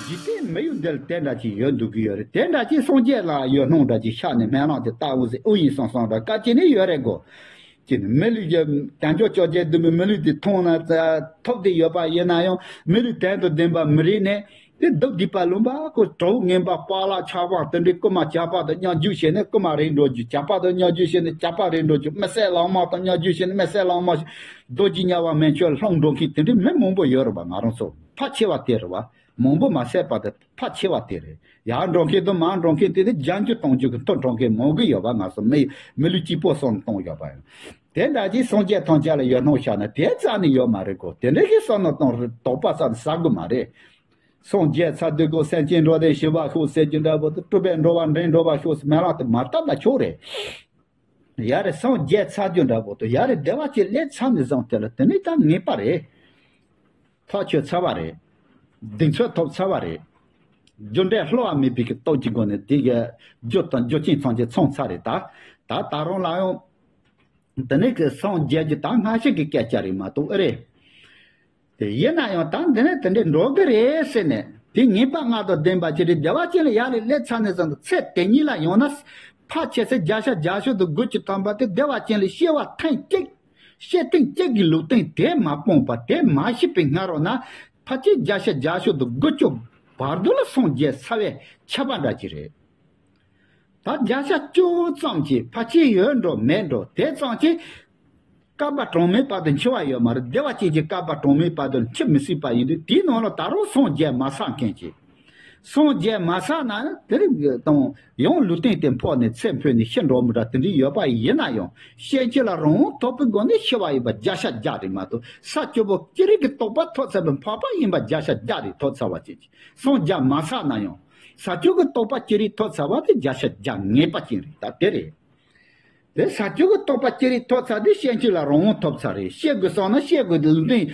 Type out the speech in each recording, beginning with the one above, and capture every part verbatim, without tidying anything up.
འཇིག་རྟེན་མི་ཡུལ་འདི་ལ་དེ་འདྲ་ཅིག་ཡོད་འདུག་གི་ཡོད་རེད། དེ་འདྲ་ཅིག་སངས་རྒྱས་ལ་ཡོད་སྣང་འདྲ་ཅིག་ཤར་ནས་སྨོན་ལམ་དེ་བཏབ་འོང་ཟེར་ཨུ་ཡིན་སང་སང་འདྲ་སྐད་ཅིག་ནས་ཡོད་རེད་གོ། ཅི་ནས་མི་ལུས་ཀྱི་དལ་འབྱོར་བཅོ་བརྒྱད་བདུན་པའི་མི་ལུས་དེ་ཐོང་ན་ཐོབ་བསྡད་ཡོད་པ་ཡིན་ན་ཡང་མི་ལུས་དོན་དང་ལྡན་པ་མི་རིགས་ནས་དེ་སྡུག་སྡིག་པ་ལུང་པ་ཁོ་གྲོགས་ངན་པ་པཱ་ལགས་ཆགས་པ་དེ་འདྲའི་རྐུན་མ་ཇག་པ་དང་མཉམ་རྒྱུག་བྱས་ནས་རྐུན་མ་རེད་འགྲོ་རྒྱུ། ཇག་པ་དང་མཉམ་རྒྱུག་བྱས་ནས་ཇག་པ་རེད་འགྲོ་རྒྱུ། མི་བསད་ལག་དམར་དང་མཉམ་རྒྱུག་བྱས་ནས་མི་བསད་ལག་དམར། རྡོ་རྗེ་དམྱལ་བ་མན་ཆད་ལྷུང་འགྲོ་མཁན་དེ་འདྲའི་མི་མང་པོ་ཡོད་རེད་པ། ང་རང་ཚོ་ཕལ་ཆེ་བ་དེ་རེད་པ། མང་པོ་མ་བསད་པ་དེ་ཕལ་ཆེ་བ་དེ་རེད། ཡར་འགྲོ་མཁན་དང་མར་འགྲོ་མཁན་དེ་ནི་བརྒྱ་འགྱུར་སྟོང་འགྱུར་གྱི་མཐོ་འགྲོ་མཁན་མང་གི་ཡོད་པ། ང་ཚོ་མི་མི་ལུས་གཅིག་པོ་སོང་གཏོང་ཡོད་པ་ཡིན། དེ་འདྲ་ཅིག་སངས་རྒྱས་ཐམས་ཅད་ལ་ཡོད་སྣང་ཤར་ན་དེ་རྩ་ནས་ཡོད་མ་རེད་གོ། དེ་འདྲ་གི་བསམ་བློ་གཏོང་རེད། དོགས་པ་ཟ་ཟ་དགོས་མ་རེད། སངས་རྒྱས་ཚར་དུས་གོ་སེམས་ཅན་འགྲོ་དོན་ཞི་བར་ཤོག་ཟེར་རྒྱུ་འདྲ་པོ་དང་སྤྲུལ་པའི་འགྲོ་བ་འདྲེན་འགྲོ་བར་ཤོག་ཟེར་སྨོན་ལམ་དེ་མ་བཏབ་ན་ཆོག་རེད། ཡ་རེད། སངས་རྒྱས་ཚར་རྒྱུ་འདྲ་པོ་དང་ཡ་རེད། བདེ་བ་ཅན་སླེབས་ཚར་ནས་བཟུང་དེ་ལ་དེ་ནས་ད་ངེས་པ་རེད། ཐག་ཆོད་ཚར་བ་རེད། གདེང་ཚོད་ཐོབ་ཚར་བ་རེད། རྒྱུ་འབྲས་བསླུ་བ་མེད་པའི་གི་སྟོབས་ཀྱི་སྒོ་ནས་དེ་གི་རྒྱུ་དང་རྒྱུ་རྐྱེན་ཐམས་ཅད་ཚང་ཚར་རེད། ད་ད་ད་རུང་ལ་ཡང་དེ་ནས་གི་སངས་རྒྱས་རྒྱུ་ད་སྔ་ཕྱི་གི་སྐད་ཆ་རེད་མ་གཏོགས་ཨེ་རེད། དེ་ཡིན་ན་ཡང་ད་འདི་ནས་དེ་འདྲའི་འགྲོ་གི་རེད་ཟེར་ནས་དེ་ངེས་པ་ལྔ་དང་ལྡན་པ་ཅིག་རེད། བདེ་བ་ཅན་ལ་ཡར་ལས་སླེབས་ཚར་ནས་བཟུང་སྟེ་ཚེ་དེ་ཉིད་ལ་ཡང་ན་ཕལ་ཆེར་ཚེ་བརྒྱ་ཆ་བརྒྱད་ཅུ་དང་དགུ་བཅུ་ཐམ་པ་དེ་བདེ་བ་ཅན་ལ་སྐྱེ་བ་ཐེངས་གཅིག་སྐྱེ་ཐེངས་གཅིག་གི་ལུས་རྟེན་དེ་མ་སྤངས་པ་དེ་མ་ཤེས་པའི་སྔ་རོལ་ན་ཕལ་ཆེར་བརྒྱ་ཆ་བརྒྱད་ཅུ་དང་དགུ་བཅུ་བར་དུ་ལ་སངས་རྒྱས་ཚར་བའི་ཁྱབ་པ་འདྲ་ཅིག་རེད། ད་བརྒྱ་ཆ་བཅུ་ཙམ་གྱིས་ཕལ་ཆེར་ཡོད་འགྲོ་མེད་འགྲོ་དེ་ཙམ་གྱིས་བསྐལ་པ་གྲངས་མེད་བར་དུ་འཆི་བ་ཡོད་མ་རེད། བདེ་བ་ཅན་གྱི་བསྐལ་པ་གྲངས་མེད་བར་དུ་འཆི་མི་སྲིད་པ་ཡིན་དུས་དེའི་ནང་ལ་ད་རུང་སངས་རྒྱས་མ་ཚར་མཁན་གྱི། སངས་རྒྱས་མ་ཚར་ན་དེ་རིང་དང་ཡང་ལུས་རྟེན་དེ་འཕོ་ནས་ཚེ་འཕོས་ནས་ཤི་འགྲོ་མི་འདྲ་དེ་འདྲའི་ཡོད་པ་ཡིན་ན་ཡང་ཤེས་བྱ་ལ་རང་དབང་ཐོབ་པའི་སྒོ་ནས་ཤི་བ་ཡིན་པ་བརྒྱ་ཆ་བརྒྱ་རེད་མ་གཏོགས་ས་བཅུ་པོ་ཅི་རིགས་ཀྱི་རྟོགས་པ་ཐོབ་ཚར་བའི་འཕགས་པ་ཡིན་པ་བརྒྱ་ཆ་བརྒྱ་རེད། ཐོབ་ཚར་བ་ཅན་གྱི་སངས་རྒྱས་མ་ཚར་ན་ཡང་། ས་བཅུ་གི་རྟོགས་པ་ཅི་རིགས་ཐོབ་ཚར་བ་དེ་བརྒྱ་ཆ་བརྒྱ་ངེས་པ་ཅན་རེད། ད་དེ་རེད། དེ་ས་བཅུ་གི་རྟོགས་པ་ཅི་རིགས་ཐོབ་ཚར་དེ་ཤེས་བྱ་ལ་རང་དབང་ཐོབ་ཚར་རེད། ཤེས་དགོས་བསམ་ན་ཤེས་དགོས། ལུས་རྟེན་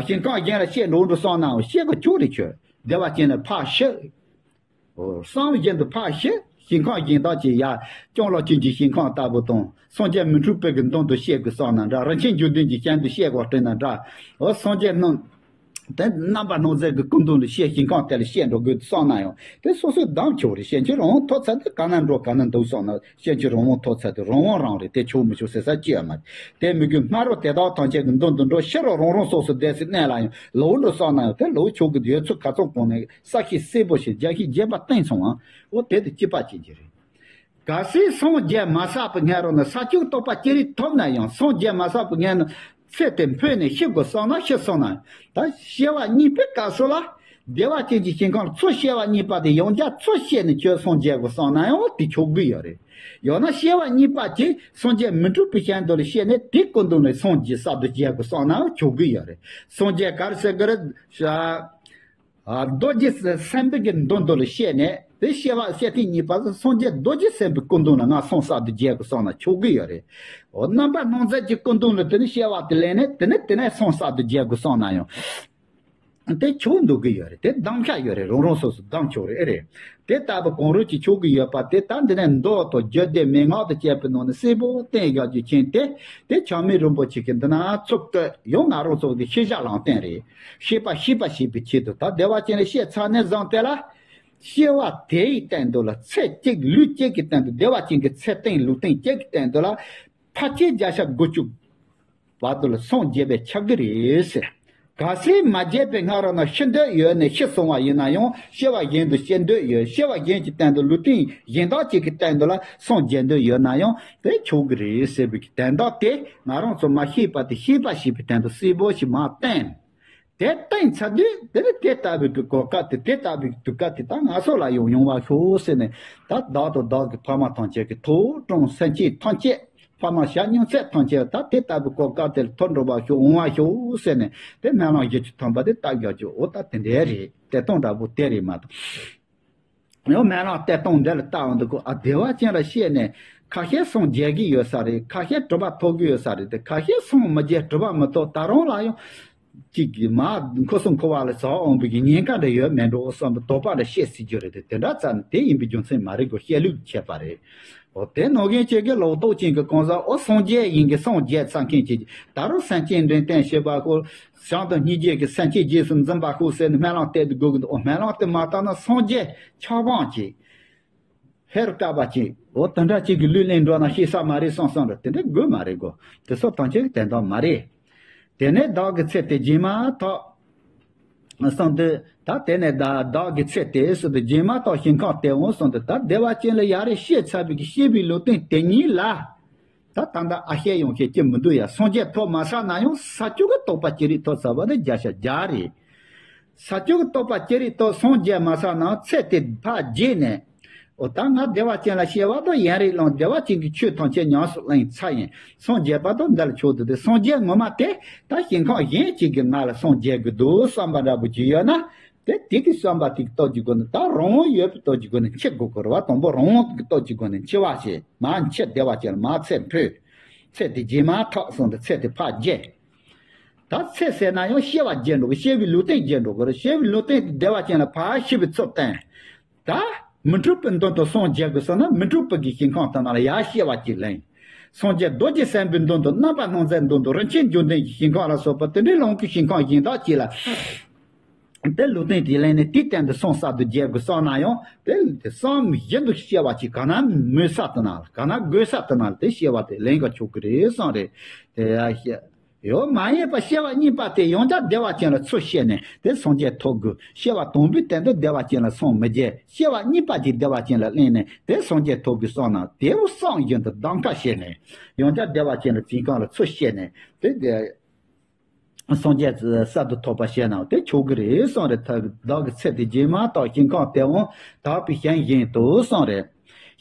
ཞིང་ཁམས་གཞན་ལ་ཤེས་འགྲོ་འགྲོ་བསམ་ནའང་ཤེས་དགོས་ཆོག་རེད་ཁྱོད། བདེ་བ་ཅན་ལ་ཕར་ཤི། བསམ་བཞིན་དུ་ཕར་ཤི། ཞིང་ཁམས་གཞན་དག་ཅིག་ཡ། སྐྱོང་ལོ་ཅན་གྱི་ཞིང་ཁམས་ལྟ་བུ་དང་། སངས་རྒྱས་མི་འཁྲུགས་པའི་གི་མདུན་དུ་བཤད་དགོས་བསམ་ན་འདྲ། རིན་ཆེན་འབྱུང་ལྡན་གྱི་ཞལ་དུ་བཤད་དགོས་དྲན་ན་འདྲ། འོ་སངས་རྒྱས་རྣམས། དེ་རྣམ་པར་སྣང་མཛད་ཀྱི་སྐུ་མདུན་ལ་བཤད། ཞིང་ཁམས་དེ་ལ་བཤད་འགྲོ་དགོས་བསམ་ན་ཡང་དེ་སོ་སོའི་གདམ་ཆོག་རེད། ཤེས་བྱ་རང་དབང་ཐོབ་ཚར་དེ་ག་ན་འགྲོ་ག་ན་འདུག་བསམ་ན་ཤེས་བྱ་རང་དབང་ཐོབ་ཚར་དེ་རང་དབང་རང་རེད། དེ་ཆོག་མི་ཆོག་ཟེར་ས་ཅི་ཡང་མ་རེད། དེ་མི་དགོས། སྔ་རོལ་དེ་དག་ཐམས་ཅད་ཀྱི་མདུན་དུ་འགྲོ། ཕྱི་རོལ་རང་རང་སོ་སོ་བསྡད་སའི་གནས་ལ་ཡང་ལོག་འགྲོ་བསམ་ན་ཡང་དེ་ལོག་ཆོག་གི། ཡོད་ཚུལ་ཁ་ཚང་གོང་ནས། ས་ཤེས་སྲིད་པོ་ཤེས། རྒྱ་ཤེས་རྗེས་དཔག་བསྟན་སོང་ཨང་། འོ་དེ་དེ་གཅིག་པ་ཅན་གྱི་རེད། གལ་སྲིད་སངས་རྒྱས་མ་ཚར་བའི་སྔ་རོལ་ན་ས་བཅུ་རྟོགས་པ་ཅི་རིགས་ཐོབ་ན་ཡང་སངས་རྒྱས་མ་ཚར་བའི་སྔ་རོལ་ན་ཚེ་དེ་འཕོས་ནས་ཤི་དགོས་བསམ་ན་ཤི་སོང་ན། ད་སྐྱེ་བ་གཉིས་པའི་སྐབས་སུ་ལ་བདེ་བ་ཅན་གྱི་ཞིང་ཁམས་ལ་ཚུར་སྐྱེ་བ་གཉིས་པ་དེ་ཡང་བསྐྱར་ཚུར་སྐྱེས་ནས་ཁྱོད་སངས་རྒྱས་དགོས་བསམ་ན་ཡང་དེ་ཆོག་གི་ཡོད་རེད། ཡང་ན་སྐྱེ་བ་གཉིས་པ་ཅིག་སངས་རྒྱས་མི་འཁྲུགས་པའི་ཞལ་དུ་ལ་སྐྱེས་ནས་དེའི་སྐུ་མདུན་ལ་སངས་རྒྱས་གསར་དུ་རྒྱས་དགོས་བསམ་ན་ཡང་ཆོག་གི་ཡོད་རེད། སངས་རྒྱས་ག་རེ་ཟེར་གི་རེད། རྡོ་རྗེ་སེམས་དཔའི་གི་མདུན་དུ་ལ་སྐྱེས་ནས་དེ་སྐྱེ་བ་སྐྱེ་ཐེངས་གཉིས་པ་སངས་རྒྱས་རྡོ་རྗེ་སེམས་དཔའི་སྐུ་མདུན་ལ་ང་སངས་གསར་དུ་རྒྱས་དགོས་བསམ་ན་ཆོག་གི་ཡོད་རེད། འོ་རྣམ་པར་སྣང་མཛད་ཀྱི་སྐུ་མདུན་ལ་དེ་ནས་སྐྱེ་བ་དེ་ལེན་ནས་དེ་ནས་དེ་ནས་སངས་གསར་དུ་རྒྱས་དགོས་བསམ་ན་ཡང་དེ་ཆོག་འདུག་གི་ཡོད་རེད། དེ་གདམ་ག་ཡོད་རེད། རང་རང་སོ་སོ་གདམ་ཆོག་རེད། ཨེ་རེད། དེ་ལྟ་བུ་གང་རུང་ཅིག་ཆོག་གི་ཡོད་པ་དེ་ལྟར་འདི་ནས་མདོ་དང་རྒྱུད་སྡེ་མན་ངག་དང་བཅས་པའི་ནང་ནས་གསལ་པོ་བསྟན་བཞག་རྒྱུ་མཁྱེན་ཏེ། དེ་ཆགས་མེད་རིན་པོ་ཆེ་གིས་འདི་ན་ཚུགས་ཏེ་ཡང་ང་རང་ཚོ་གི་ཤེས་བྱ་ལམ་སྟོན་རེད། ཤེས་པ་ཤེས་པ་ཞེས་པའི་ཆེད་དུ་ད་བདེ་བ་ཅན་ལ་སྐྱེས་ཚར་ནས་བཟུང་སྟེ་ལ། སྐྱེ་བ་དེའི་སྟེང་དུ་ལ་ཚེ་གཅིག་ལུས་གཅིག་གི་སྟེང་དུ་བདེ་བ་ཅན་གྱི་ཚེ་སྟེང་ལུས་སྟེང་གཅིག་གི་སྟེང་དུ་ལ། ཕལ་ཆེར་བརྒྱ་ཆ་དགུ་བཅུ་བར་དུ་ལ་སངས་རྒྱས་པའི་ཆགས་ཀྱི་རེད་ཟེར། གལ་སྲིད་མ་རྒྱས་པའི་སྔ་རོལ་ན་ཤི་འདོད་ཡོད་ནས་ཤི་སོང་བ་ཡིན་ན་ཡང་སྐྱེ་བ་གཞན་དུ་སྐྱེ་འདོད་ཡོད། སྐྱེ་བ་གཞན་གྱི་སྟེང་དུ་ལུས་རྟེན་གཞན་དག་ཅིག་གི་སྟེང་དུ་ལ་སངས་རྒྱས་འདོད་ཡོད་ན་ཡང་དེ་ཆོག་གི་རེད་ཟེར་བའི་དོན་དག་དེ་ང་རང་ཚོ་མ་ཤེས་པ་དེ་ཤེས་པ་ཞེས་པའི་དོན་དུ་གསལ་པོ་ཞིག་མ་བསྟན། དེ་བསྟན་ཚར་དུས་དེ་ནི་དེ་ལྟ་བུའི་གི་གོ་སྐབས་དེ་དེ་ལྟ་བུའི་གི་དུས་སྐབས་དེ་ད་ང་ཚོ་ལ་ཡང་ཡོང་བ་ཤོག་ཟེར་ནས། ད་བདག་དང་བདག་གི་ཕ་མ་ཐམས་ཅད་ཀྱི་ཐུགས་དྲང་སེམས་ཅན་ཐམས་ཅད། ཕ་མ་ཞབས་སྙིང་ཚད་ཐམས་ཅད་ད་དེ་ལྟ་བུའི་གོ་སྐབས་དེར་ཐོབ་འགྲོ་བ་ཤོག་འོང་བ་ཤོག་ཟེར་ནས་དེ་སྨོན་ལམ་བཞི་བཅུ་ཐམ་པ་དེ་བཏབ་བཞག་རྒྱུ། འོ་ད་དེ་འདྲའི་རེད། དེ་སྟོང་འདྲ་པོ་དེ་རེད་མ་གཏོགས། ཡང་སྨོན་ལམ་དེ་སྟོང་འདི་ལ་བཏབ་འོང་དུས་ཁོ་ཨ་བདེ་བ་ཅན་ལ་སྐྱེས་ནས་ཁ་ཤས་སངས་རྒྱས་ཀྱི་ཡོད་ས་རེད། ཁ་ཤས་གྲུབ་པ་ཐོབ་ཀྱི་ཡོད་ས་རེད། དེ་ཁ་ཤས་སངས་མི་རྒྱས་གྲུབ་པ་མི་ཐོབ། ད་རུང་ལ་ཡང་གཅིག་གིས་མ་འཁོར་གསུམ་འཁོར་བ་ལ་ཟག་འོང་བའི་གི་ཉེན་ཁ་འདྲ་ཡོད་མེད་འགྲོ་བསམ་པའི་དོགས་པ་འདྲ་བཤད་སྲིད་རྒྱུ་རེད། དེ་དེ་འདྲ་ཙམ་དེ་ཡིན་པའི་རྒྱུ་མཚན་མ་རེད་གོ། བཤད་ལུགས་ཁྱད་པར་རེད། འོ་དེ་ནང་བཞིན་གཅིག་གི་ལོག་རྟོག་ཅན་གྱི་གང་ཟག་འོ་སངས་རྒྱས་ཡིན་གྱི་སངས་རྒྱས་ཚར་མཁན་གྱི་ད་རུང་སེམས་ཅན་འདྲེན་བསྟན་བྱེད་པ་ཁོ། བྱང་དུ་སྙིང་རྗེ་གི་སེམས་ཅན་རྗེས་སུ་འཛིན་པ་ཁོ་ཟེར་ནས་སྨོན་ལམ་བཏབ་སྟེ་དགོས་ཀྱི་འདུག་འོ་སྨོན་ལམ་དེ་མ་བཏབ་ན་སངས་རྒྱས་ཆགས་སྡང་གྱི། ཧེ་རུ་ཀ་པ་ཅིག་འོ་དེ་འདྲ་ཅིག་གི་ལུས་ལེན་འགྲོ་ན་ཤེས་ས་མ་རེད་བསམ་བསམ་རེད། དེ་འདྲ་དགོས་མ་རེད་གོ། དེ་སོགས་དང་ཆེ་གི་དོན་དག་མ་རེད། དེ་ནས་བདག་གི་ཚེ་དེ་རྗེས་མ་ཐག་གསུངས་ཏེ། ད་དེ་ནས་བདག་བདག་གི་ཚེ་དེ་གསུངས་ཏེ་རྗེས་མ་ཐག་ཞིང་ཁམས་དེ་འོང་གསུངས་ཏེ། ད་བདེ་བ་ཅན་ལ་ཡ་རེ་བཤད་ཚར་བའི་གི་བཤད་པའི་ལུང་བསྟན་དེ་ཉིད་ལ། ད་ད་ལྟ་ཨ་བཤད་ཡོང་བཤད་ཀྱི་མི་འདུག་ཡ། སངས་རྒྱས་ཐོབ་མ་ཚར་ན་ཡང་ས་བཅུ་གི་རྟོགས་པ་ཅི་རིགས་ཐོབ་ཚར་བ་དེ་བརྒྱ་ཆ་བརྒྱ་རེད། ས་བཅུ་གི་རྟོགས་པ་ཅི་རིགས་ཐོབ་སངས་རྒྱས་མ་ཚར་ན་ཚེ་དེ་ཕར་རྗེས་ནས། འོ་ད་ང་བདེ་བ་ཅན་ལ་སྐྱེ་བ་དང་ཡན་རིག་ལམ་བདེ་བ་ཅན་གྱི་ཆོས་ཐམས་ཅད་ཉམས་སུ་ལེན་ཚར་ཡིན། སངས་རྒྱས་པ་དང་འདི་ལ་ཆོག་ཏུ་དེ་སངས་རྒྱས་ངོ་མ་དེ་ད་ཞིང་ཁམས་གཞན་གཅིག་གི་ང་ལ་སངས་རྒྱས་དགོས་འདུག་བསམ་པ་འདྲ་པོ་ཅིག་ཡོད་ན། དེ་དེ་གི་བསམ་པ་དེ་གི་སྟོབས་ཀྱི་སྒོ་ནས་ད་རང་དབང་ཡོད་པའི་སྟོབས་ཀྱི་སྒོ་ནས་འཆི་དགོས་ཀྱི་རེད་བ། དང་པོ་རང་དབང་གི་སྟོབས་ཀྱི་སྒོ་ནས་འཆི་བ་ཞེས་མར་འཆི་བདེ་བ་ཅན་ལ་མར་ཚེ་འཕོས། ཚེ་དེ་རྗེས་མ་ཐག་སོང་སྟེ་ཚེ་དེ་ཕར་རྒྱས། ད་ཚེ་ཟེར་ན་ཡང་སྐྱེ་བ་རྒྱས་འགྲོ་གི། སྐྱེ་བའི་ལུས་རྟེན་རྒྱས་འགྲོ་གི་རེད། སྐྱེ་བའི་ལུས་རྟེན་དེ་བདེ་བ་ཅན་ལ་ཕར་ཤི་བའི་ཚུལ་བསྟན། ད་མི་འཁྲུགས་པའི་མདུན་དུ་སངས་རྒྱས་དགོས་ཟེར་ན་མི་འཁྲུགས་པའི་གི་ཞིང་ཁམས་དེ་ན་ལ་ཡར་སྐྱེ་བ་ཅིག་ལེན། སངས་རྒྱས་རྡོ་རྗེ་སེམས་དཔའི་མདུན་དུ་རྣམ་པར་སྣང་མཛད་མདུན་དུ་རིན་ཆེན་འབྱུང་ལྡན་གྱི་ཞིང་ཁམས་ལ་སོགས་པ་དེ་འདྲའི་ལོངས་སྐུའི་ཞིང་ཁམས་གཞན་དག་ཅིག་ལ། དེ་ལུས་རྟེན་དེ་ལེན་ནས་དེའི་སྟེང་དུ་སངས་གསར་དུ་རྒྱས་དགོས་བསམ་ན་ཡང་དེ་བསམ་བཞིན་དུ་སྐྱེ་བ་ཅིག་ག་ན་མོས་ས་དེ་ན་ལ་ག་ན་དགོས་ས་དེ་ན་ལ་དེ་སྐྱེ་བ་དེ་ལེན་ག་ཆོག་གི་རེད་བསམ་རེད། དེ་ཡ་ཤེས། ཡོད་མ་ཡིན་པ་སྐྱེ་བ་གཉིས་པ་དེ་ཡང་བསྐྱར་བདེ་བ་ཅན་ལ་ཚུར་སྐྱེས་ནས་དེ་སངས་རྒྱས་ཐོབ་དགོས། སྐྱེ་བ་དང་པོའི་སྟེང་དུ་བདེ་བ་ཅན་ལ་སངས་མི་རྒྱས། སྐྱེ་བ་གཉིས་པ་ཅིག་བདེ་བ་ཅན་ལ་ལེན་ནས་དེ་སངས་རྒྱས་ཐོབ་དགོས་བསམ་ན་དེ་བསམ་བཞིན་དུ་གདམ་ཁ་བྱས་ནས་ཡང་བསྐྱར་བདེ་བ་ཅན་ལ་ཞིང་ཁམས་ལ་ཚུར་སྐྱེས་ནས་དེ་དེ་སངས་རྒྱས་གསར་དུ་ཐོབ་པ་བྱས་ན་དེ་ཆོག་གི་རེད་བསམ་རེད། ད་བདག་གི་ཚེ་དེ་རྗེས་མ་ཐག་ཞིང་ཁམས་དེ་འོང་དག་པའི་ཞིང་བཞིན་དུ་བསམ་རེད།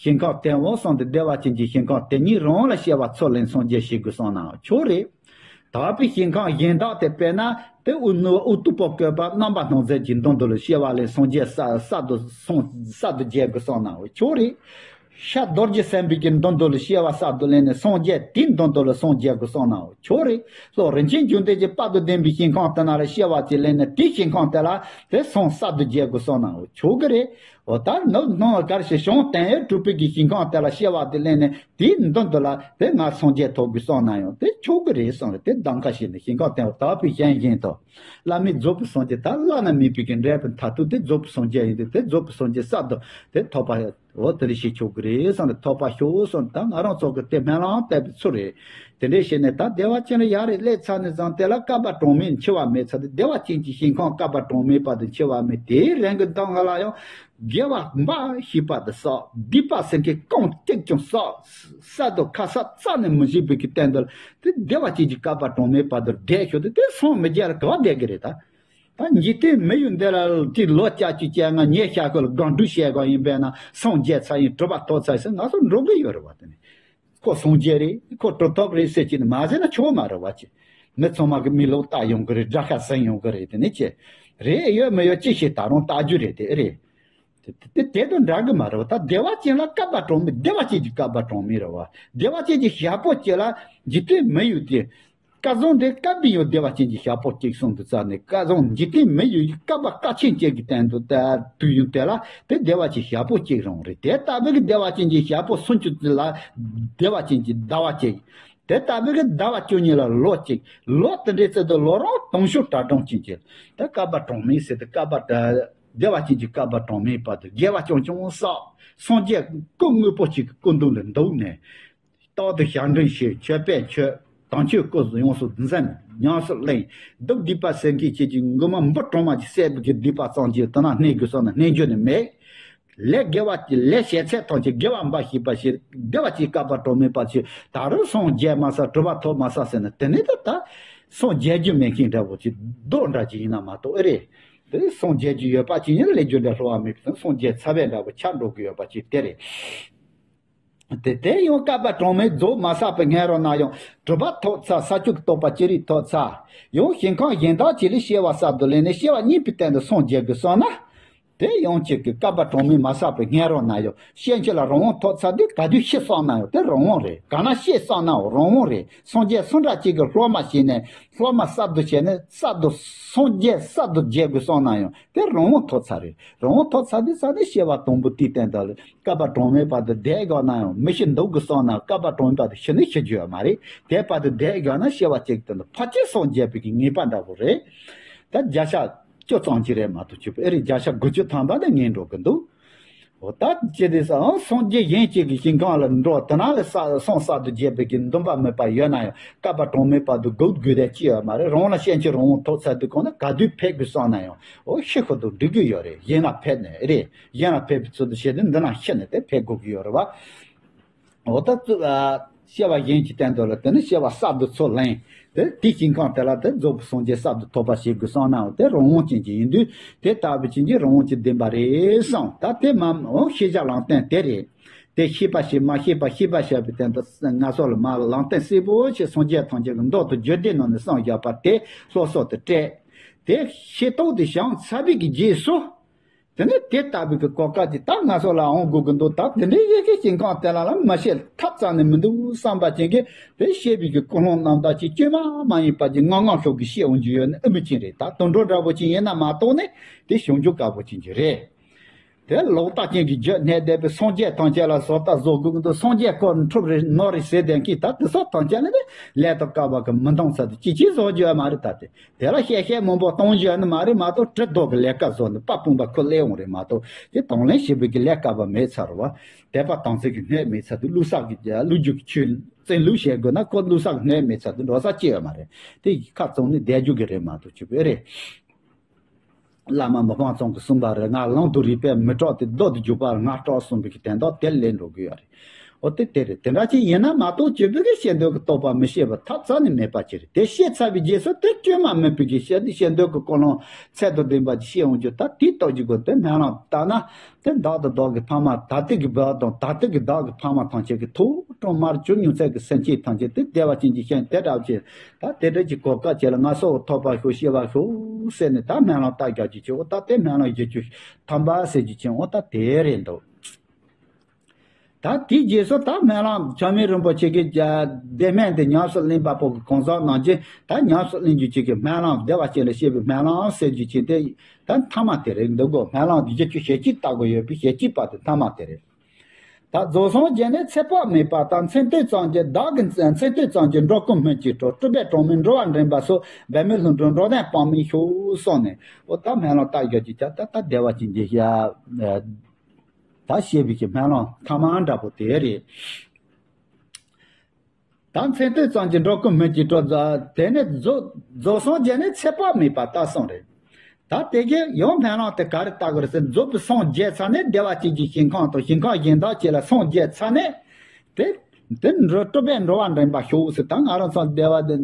ཞིང་ཁམས་དེ་འོང་སོང་སྟེ་བདེ་བ་ཅན་གྱི་ཞིང་ཁམས་དེ་ཉིད་རང་ལ་སྐྱེ་བ་ཚུར་ལེན་སངས་རྒྱས་ཞིག་དགོས་བསམ་ན་ཆོག་རེད། དག་པའི་ཞིང་ཁམས་གཞན་དག་དེ་དཔེར་ན་དེ་དབུ་ནུ་དབུ་སྟུག་པོ་བཀོད་པ་རྣམ་པར་སྣང་མཛད་ཀྱི་མདུན་དུ་ལ་སྐྱེ་བ་ལེན་སངས་རྒྱས་གསར་གསར་དུ་སངས་གསར་དུ་རྒྱས་དགོས་བསམ་ན་ཆོག་རེད། ཤར་རྡོ་རྗེ་སེམས་དཔའི་གི་མདུན་དུ་ལ་སྐྱེ་བ་གསར་དུ་ལེན་ནས་སངས་རྒྱས་དེའི་མདུན་དུ་ལ་སངས་རྒྱས་དགོས་བསམ་ན་ཆོག་རེད། ལྷོ་རིན་ཆེན་འབྱུང་ལྡན་གྱི་དཔལ་དུ་ལྡན་པའི་ཞིང་ཁམས་དེ་ན་ལ་སྐྱེ་བ་ཅིག་ལེན་ནས་དེའི་ཞིང་ཁམས་དེ་ལ་དེ་སངས་གསར་དུ་རྒྱས་དགོས་བསམ་ན་ཆོག་གི་རེད། འོ་ད་ནུབ་སྣང་གར་ཞིག་བྱང་དོན་ཡོད་གྲུབ་པའི་གི་ཞིང་ཁམས་དེ་ལ་སྐྱེ་བ་དེ་ལེན་ནས་དེའི་མདུན་དུ་ལ་དེ་ང་སངས་རྒྱས་ཐོབ་དགོས་བསམ་ན་ཡང་དེ་ཆོག་གི་རེད་བསམ་རེད། དེ་གདམ་ཁ་བྱས་ནས་ཞིང་ཁམས་དེ་འོ་དག་པའི་ཞིང་བཞིན་དུ། བླ་མེད་རྫོགས་པའི་སངས་རྒྱས་ད་བླ་ན་མེད་པའི་གི་འབྲས་བུ་མཐར་ཐུག་དེ་རྫོགས་པའི་སངས་རྒྱས་ཡིན་དུས་དེ་རྫོགས་པའི་སངས་རྒྱས་གསར་དུ་དེ་ཐོབ་པ་འོ་དེ་འདྲ་ཞིག་ཆོག་གི་རེད་བསམ་ནས་ཐོབ་པ་ཤོག་བསམ་ད་ང་རང་ཚོ་གི་དེ་སྨོན་ལམ་བཏབ་པའི་ཚུལ་རེད། དེ་འདྲས་བྱས་ནས་ད་བདེ་བ་ཅན་ལ་ཡར་རེ་སླེབས་ཚར་ནས་བཟུང་དེ་ལ་བསྐལ་པ་གྲངས་མེད་འཆི་བ་མེད་ཚར་ཏེ་བདེ་བ་ཅན་གྱི་ཞིང་ཁམས་བསྐལ་པ་གྲངས་མེད་བར་དུ་འཆི་བ་མེད་དེའི་རིང་གི་མདང་ང་ལ་ཡང་དགེ་བ་འབའ་ཞིག་བར་དུ་བསགས་སྡིག་པ་སེམས་ཅན་གང་གཅིག་ཀྱང་བསགས་གསར་དུ་ཁ་གསབ་རྩ་ནས་མི་བྱེད་པའི་གི་སྟེང་དུ་དེ་བདེ་བ་ཅན་གྱི་བསྐལ་པ་གྲངས་མེད་བར་དུ་བསྡད་ཤོག་དེ་དེ་སངས་མི་རྒྱས་ལ་ག་བ་བསྡད་ཀྱི་རེད་ད། ད་འཇིག་རྟེན་མི་ཡུལ་འདི་ལ་དེ་ལོ་བརྒྱད་ཅུ་གྱ་ལྔ་ཉེ་ཤར་ཁུལ་སྒང་དྲུག་བྱས་གང་ཡིན་པས་ན་སངས་རྒྱས་ཚར་ཡིན་གྲུབ་པ་ཐོབ་ཚར་ཟེར་ང་ཚོ་འགྲོ་གི་ཡོད་རེད་བ། དེ་ནི་ཁོ་སངས་རྒྱས་རེད་ཁོ་གྲུབ་ཐོབ་རེད་ཟེར་གྱི་ནི་མ་ཟེར་ན་ཆོག་མ་རེད་བ། ཅི་མི་ཚང་མ་གི་མི་ལོག་ལྟ་ཡོང་གི་རེད། དགྲ་ཤ་ཟིན་ཡོང་གི་རེད། དེ་ནི་ཅི་རེད་ཡོད་མི་ཡོད་ཅི་ཞིག་ད་རུང་ལྟ་རྒྱུ་རེད། དེ་རེད། དེ་དེ་དེ་དང་འདྲ་གི་མ་རེད་བ། ད་བདེ་བ་ཅན་ལ་བསྐལ་པ་གྲངས་མེད་བདེ་བ་ཅན་གྱི་བསྐལ་པ་གྲངས་མེད་རེད་བ། བདེ་བ་ཅན་གྱི་ཞག་པོ་ཅིག་ལ་འཇིག་རྟེན་མི་ཡུལ་དེ། སྐལ་བཟང་དེ་བསྐལ་པའི་ཡང་བདེ་བ་ཅན་གྱི་ཞག་པོ་གཅིག་གསུམ་དུ་བཙལ་ནས་སྐལ་བཟང་འཇིག་རྟེན་མི་ཡུལ་བསྐལ་པ་དཀའ་ཆེན་གཅིག་གི་སྟེང་དུ་ལྟ་དུས་ཡུན་དེ་ལ་དེ་བདེ་བ་ཅན་ཞག་པོ་གཅིག་རང་རེད། དེ་ལྟ་བུའི་གི་བདེ་བ་ཅན་གྱི་ཞག་པོ་སུམ་ཅུ་ལ་བདེ་བ་ཅན་གྱི་ཟླ་བ་གཅིག་དེ་ལྟ་བུའི་གི་ཟླ་བ་བཅུ་གཉིས་ལ་ལོ་གཅིག་ལོ་དེ་འདྲའི་ཚེ་དུ་ལོ་རང་དུང་ཕྱུར་གྲངས་གྲངས་ཅན་གྱི་དེ་བསྐལ་པ་གྲངས་མེད་ཟེར་དུས་བསྐལ་པ་དེ་བདེ་བ་ཅན་གྱི་བསྐལ་པ་གྲངས་མེད་བར་དུ་དགེ་བ་རྐྱང་རྐྱང་བསགས་སངས་རྒྱས་སྐུ་དངོས་པོ་གཅིག་གི་སྐུ་མདུན་ལ་འདུག་ནས། རྟག་ཏུ་ཞབས་འདྲེན་བྱེད། མཆོད་པས་མཆོད། དམ་ཆོས་སྐུ་ཡོངས་སུ་འཛིན། ཉམས་སུ་ལེན། སྡིག་སྡིག་པ་སེལ་མཁན་བྱེད་ཀྱི་མགོན་མ་འབུམ་གྲངས་མ་གྱི་སྲས་པོ་གི་སྡིག་པ་གཙང་བྱེད་དེ་ན་གནས་དགོས་བསམ་ན་གནས་རྒྱུ་ནི་མེད། ལས་དགེ་བ་ལས་བྱེད་ཚད་ཐམས་ཅད་དགེ་བ་འབའ་ཞིག་པ་ཞིག་བདེ་བ་ཅན་བསྐལ་པ་གྲངས་མེད་པ་ཞིག་ད་རུང་སངས་རྒྱས་མ་ས་གྲུབ་པ་ཐོབ་མ་ས་ཟེར་ན་དེ་ནི་ད་ད་སངས་རྒྱས་རྒྱུ་མེད་མཁན་འདྲ་བོ་ཅིག་རྡོ་འདྲ་ཅིག་ཡིན་ན་མ་གཏོགས་ཨེ་རེད། དེ་སངས་རྒྱས་རྒྱུ་ཡོད་པ་ཅིག་ཡིན་ན་ལས་རྒྱུ་འདྲ་སླུ་བ་མེད་པ་དང་སངས་རྒྱས་ཚར་བའི་འདྲ་བོ་ཆགས་འགྲོ་གི་ཡོད་པ་ཅིག་དེ་རེད། དེ་དེ་ཡང་བསྐལ་པ་གྲངས་མེད་རྫོགས་མ་ཚར་བའི་སྔ་རོལ་ན་ཡང་གྲུབ་པ་ཐོབ་ཚར། ས་བཅུ་གི་རྟོགས་པ་ཅི་རིགས་ཐོབ་ཚར། ཡང་ཞིང་ཁམས་གཞན་དག་ཅིག་ལ་སྐྱེ་བ་གསར་དུ་ལེན་ནས་སྐྱེ་བ་གཉིས་པའི་སྟེང་དུ་སངས་རྒྱས་དགོས་བསམ་ན། དེ་ཡང་གཅིག་གི་བསྐལ་པ་གྲངས་མེད་མ་བསགས་པའི་ངན་རོགས་ན་ཡང་ཤེས་འཆི་ལ་རང་དབང་ཐོབ་ཚར་དུས་ག་དུས་ཤི་སོང་ན་ཡང་དེ་རང་དབང་རེད། ག་ན་ཤི་སོང་ནའང་རང་དབང་རེད། སངས་རྒྱས་སུ་འདྲ་གཅིག་གི་སློབ་མ་བྱས་ནས་སློབ་མ་གསར་དུ་བྱས་ནས་གསར་དུ་སངས་རྒྱས་གསར་དུ་མཇལ་དགོས་སོང་ན་ཡང་དེ་རང་དབང་ཐོབ་ཚར་རེད། རང་དབང་ཐོབ་ཚར་དུས་ས་ནས་སྐྱེ་བ་དང་པོ་དེའི་སྟེང་དུ་ལ་བསྐལ་པ་གྲངས་མེད་བར་དུ་བསྡད་དགོས་ན་ཡང་མི་ཤི་འདུག་དགོས་སོང་ན་བསྐལ་པ་གྲངས་མེད་བར་དུ་ཤི་ནི་ཤི་རྒྱུ་ཡོད་མ་རེད། དེ་བར་དུ་བསྡད་དགོས་ན་སྐྱེ་བ་གཅིག་དེ་ལ་ཕལ་ཆེར་སངས་རྒྱས་པའི་གི་ངེས་པ་འདྲ་པོ་རེད། ད་བརྒྱ་ཆ་བཅུ་ཙམ་ཅིག་རེད་མ་གཏོགས་ཆོག་པ་ཨེ་རེད། བརྒྱ་ཆ་དགུ་བཅུ་ཐམ་པ་ནས་ངན་འགྲོ་གི་འདུག་འོ་ད་ཅི་སྟེ་ས་ཨང་སངས་རྒྱས་གཞན་གཅིག་གི་ཞིང་ཁམས་ལ་འགྲོ་དེ་ན་ལ་ས་སངས་གསར་དུ་རྒྱས་པའི་གི་འདུན་པ་མེད་པ་ཡོད་ན་ཡང་བསྐལ་པ་གྲངས་མེད་བར་དུ་སྒུག་དགོས་དེ་ཅི་ཡོད་མ་རེད། རང་ལ་ཤེས་འཆི་རང་དབང་ཐོབ་ཚར་དུས་གང་ན་ག་དུས་ཕེབས་དགོས་བསམ་ན་ཡང་འོ་ཤི་ཁོ་ཐག་འགྲིག་གི་ཡོད་རེད། གཞན་ལ་ཕེབས་ནས་ཨེ་རེད། གཞན་ལ་ཕེབས་པའི་ཚུལ་དུ་བྱས་ཏེ་འདི་ན་ཤི་ནས་དེ་ཕེབས་དགོས་ཀྱི་ཡོད་རེད་བ། འོ་ད་ཙུ་ཨ་སྐྱེ་བ་གཞན་གྱི་སྟེང་དུ་ལ་དེ་ནི་སྐྱེ་བ་གསར་དུ་ཚུར་ལེན། དེ་དེའི་ཞིང་ཁམས་དེ་ལ་དེ་རྫོགས་པའི་སངས་རྒྱས་གསར་དུ་ཐོབ་པ་བྱེད་དགོས་བསམ་ནའང་དེ་རང་དབང་ཅན་གྱི་ཡིན་དུས་དེ་ལྟ་བུ་ཅན་གྱི་རང་དབང་གྱི་བདེན་པ་རེད་བསམ། ད་དེ་མ་འོ་ཤེས་བྱ་ལམ་སྟོན་དེ་རེད། དེ་ཤེས་པ་ཞིག་མ་ཤེས་པ་ཤེས་པ་བྱ་བའི་སྟེང་དུ་ང་ཚོ་ལ་མ་ལམ་སྟོན་གསལ་པོ་ཆེ་སངས་རྒྱས་ཐམས་ཅད་ཀྱི་མདོ་དང་རྒྱུད་སྡེ་ནང་ནས་གསུངས་བཞག་པ་དེ་སློབ་གསོ་དེ་སྤྲད། དེ་ཤེས་རྟོགས་དེ་བྱང་ཚར་བའི་གི་རྗེས་སུ། དེ་ནས་དེ་ལྟ་བུའི་གི་གོ་སྐབས་ཅིག་ད་ང་ཚོ་ལ་འོང་དགོས་ཀྱི་འདུག་ད་དེ་འདྲའི་ཡེ་ཤེས་ཞིང་ཁམས་དེ་ལ་ལ་མ་ཤེས་ཐབས་རྩ་ནས་མི་འདུག་བསམ་པ་ཅན་གྱི་དེ་ཤེས་པའི་གི་ཀུན་སློང་རྣམ་དག་ཅིག་བཅོས་མ་མ་ཡིན་པ་ཅིག་ངང་ངང་ཤུགས་ཀྱིས་ཤེས་འོང་རྒྱུ་ཡོད་ན་ཨེ་མི་ཅན་རེད། ད་དུད་འགྲོ་འདྲ་པོ་ཅིག་ཡིན་ན་མ་གཏོགས་ནས་དེ་བྱུང་རྒྱུ་དཀའ་པོ་ཅན་གྱི་རེད། དེ་ལོག་ལྟ་ཅན་གྱི་རྒྱུད་གནས་བསྡད་པའི་སངས་རྒྱས་ཐམས་ཅད་ལ་བཟོ་ལྟ་བཟོ་དགོས་ཀྱི་འདུག་སངས་རྒྱས་ཁོ་འཁྲུག་རེ་ནོར་རེ་ཟེར་བསྡད་མཁན་ད་དེ་ཚོ་ཐམས་ཅད་ལ་ནི་ལས་དང་སྐལ་བ་གི་མི་འདང་ས་དེ་ཅི་ཅི་བཟོ་རྒྱུ་ཡོད་མ་རེད། ད་དེ། དེ་ལ་བཤད་བཤད་མང་པོ་གཏོང་རྒྱུ་ནི་མ་རེད་མ་གཏོགས་གྲི་རྡོ་གི་ལས་ཀ་བཟོ་ནི་དཔའ་དཔུང་པ་ཁོ་སླེབས་འོང་རེད་མ་གཏོགས་དེ་དང་ལེན་བྱེད་པའི་གི་ལས་ཀ་བ་མེད་ཚར་བ། དད་པ་དམ་ཚིག་གི་སྣོད་མེད་ཚར་དུས་བླུག་ས་གི་བླུག་རྒྱུ་གི་ཆུ་བཙན་བླུག་བྱེད་དགོས་ན་ཁོ་བླུག་ས་གི་སྣོད་མེད་ཚར་དུས་འགྲོ་ས་ཅི་ཡོད་མ་རེད། དེ་ཡི་ཁ་བཙུམ་ནས་བསྡད་རྒྱུ་གི་རེད་མ་གཏོགས་ཆོག་པའི་རེད། བླ་མ་མི་ཕམ་ཚང་གི་གསུངས་པ་རེད། ང་ལམ་དུ་རིག་པས་མི་སྐྲག་སྟེ་རྡོ་དུ་འཇུག་པ་ང་སྐྲག་གསུངས་པའི་གི་དོན་དག་དེ་ལས་འགྲོ་དགོས་ཡ་རེད། འོ་དེ་དེ་རེད། དེ་འདྲ་ཅིག་ཡིན་ན་མ་གཏོགས་བཅོས་པའི་གི་ཤེས་འདོད་ཀྱི་རྟོག་པ་མི་ཤེས་པ་ཐབས་རྩ་ནས་མེད་པ་ཅིག་རེད། དེ་ཤེས་ཚར་བའི་རྗེས་སུ་དེ་བཅོས་མ་མིན་པའི་གི་ཤེས་ཤེས་འདོད་ཀྱི་ཀུན་སློང་ཚད་དང་ལྡན་པ་ཅིག་ཤེས་འོང་རྒྱུ་ད་དེའི་རྟོགས་རྒྱུ་དགོས། དེ་སྨོན་ལམ་བཏབ་ན་དེ་བདག་དང་བདག་གི་ཕ་མ་ད་ལྟའི་གི་བདག་དང་ད་ལྟའི་གི་བདག་གི་ཕ་མ་ཐམས་ཅད་ཀྱི་ཐུགས་དྲང་མར་གྱུར་མྱོང་ཚད་ཀྱི་སེམས་ཅན་ཐམས་ཅད་དེ་བདེ་བ་ཅན་གྱི་ཤིང་དེ་འདྲ་ཅིག་ད་དེ་འདྲ་གྱི་གོ་སྐབས་བྱས་ལ་ང་སོགས་ཐོབ་པར་ཤོག་ཤེས་པར་ཤོག་ཟེར་ནས་ད་སྨོན་ལམ་བཏབ་རྒྱག་རྒྱུ་བྱེད། འོ་ད་དེ་སྨོན་ལམ་བཞི་བཅུ་ཐམ་པ་ཟེར་རྒྱུ་བྱེད། འོ་ད་དེ་རེད་འདུག་ད་དེའི་རྗེས་སུ་ད་སྨོན་ལམ་མཆོག་དམན་རིན་པོ་ཆེ་གི་བདེ་སྨོན་དེ་ཉམས་སུ་ལེན་པ་པོ་གི་གང་ཟག་རྣམས་ཀྱིས་ད་ཉམས་སུ་ལེན་རྒྱུ་བྱེད་ཀྱི་སྨོན་ལམ་བདེ་བ་ཅན་ལ་བཤད་པའི་སྨོན་ལམ་ཟེར་རྒྱུ་བྱེད་དེ་ད་ཐ་མ་དེ་རེད་འདུག་གོ། སྨོན་ལམ་བཞི་བཅུ་ཞེ་གཅིག་བཏབ་དགོས་ཡོད་པའི་ཞེ་གཅིག་པ་དེ་ཐ་མ་དེ་རེད། ད་རྫོགས་སངས་རྒྱས་ནས་ཚེ་དཔག་མེད་པ་དང་མཚན་ལྟོས་ཙམ་གྱིས་བདག་གི་མཚན་ལྟོས་ཙམ་གྱིས་འགྲོ་ཀུན་སྨིན་གྱི་གྲོགས། སྤྲུལ་པའི་གྲོགས་མིན་འགྲོ་བ་འདྲེན་པ་སོགས། འབད་མེད་ལྷུན་གྲུབ་འགྲོ་དོན་དཔག་མེད་ཤོག་གསུངས་ནས་འོ་ད་སྨོན་ལམ་བཏབ་རྒྱག་གི་ཅག་ད་ད་བདེ་བ་ཅན་གྱི་ཡ་ད་ཞེས་པའི་གི་སྨོན་ལམ་ཐ་མ་འདྲ་པོ་དེ་རེད། ད་མཚན་ལྟོས་ཙམ་གྱིས་འགྲོ་ཀུན་སྨིན་གྱི་གྲོགས། དེ་ནས་རྫོགས་རྫོགས་སངས་རྒྱས་ནས་ཚེ་དཔག་མེད་པ་ལྟ་གསུངས་རེད། ད་དེ་གའི་ཡང་སྨོན་ལམ་དེ་ག་རེ་བཏབ་དགོས་རེད་ཟེར། རྫོགས་པའི་སངས་རྒྱས་ཚར་ནས་བདེ་བ་ཅན་གྱི་ཞིང་ཁམས་དང་ཞིང་ཁམས་གཞན་དག་ཅིག་ལ་སངས་རྒྱས་ཚར་ནས་དེ་དེ་འགྲོ་སྤྲུལ་པས་འགྲོ་བ་འདྲེན་པར་ཤོག་ཟེར། ད་ང་རང་ཚོ་བདེ་བ་དེ་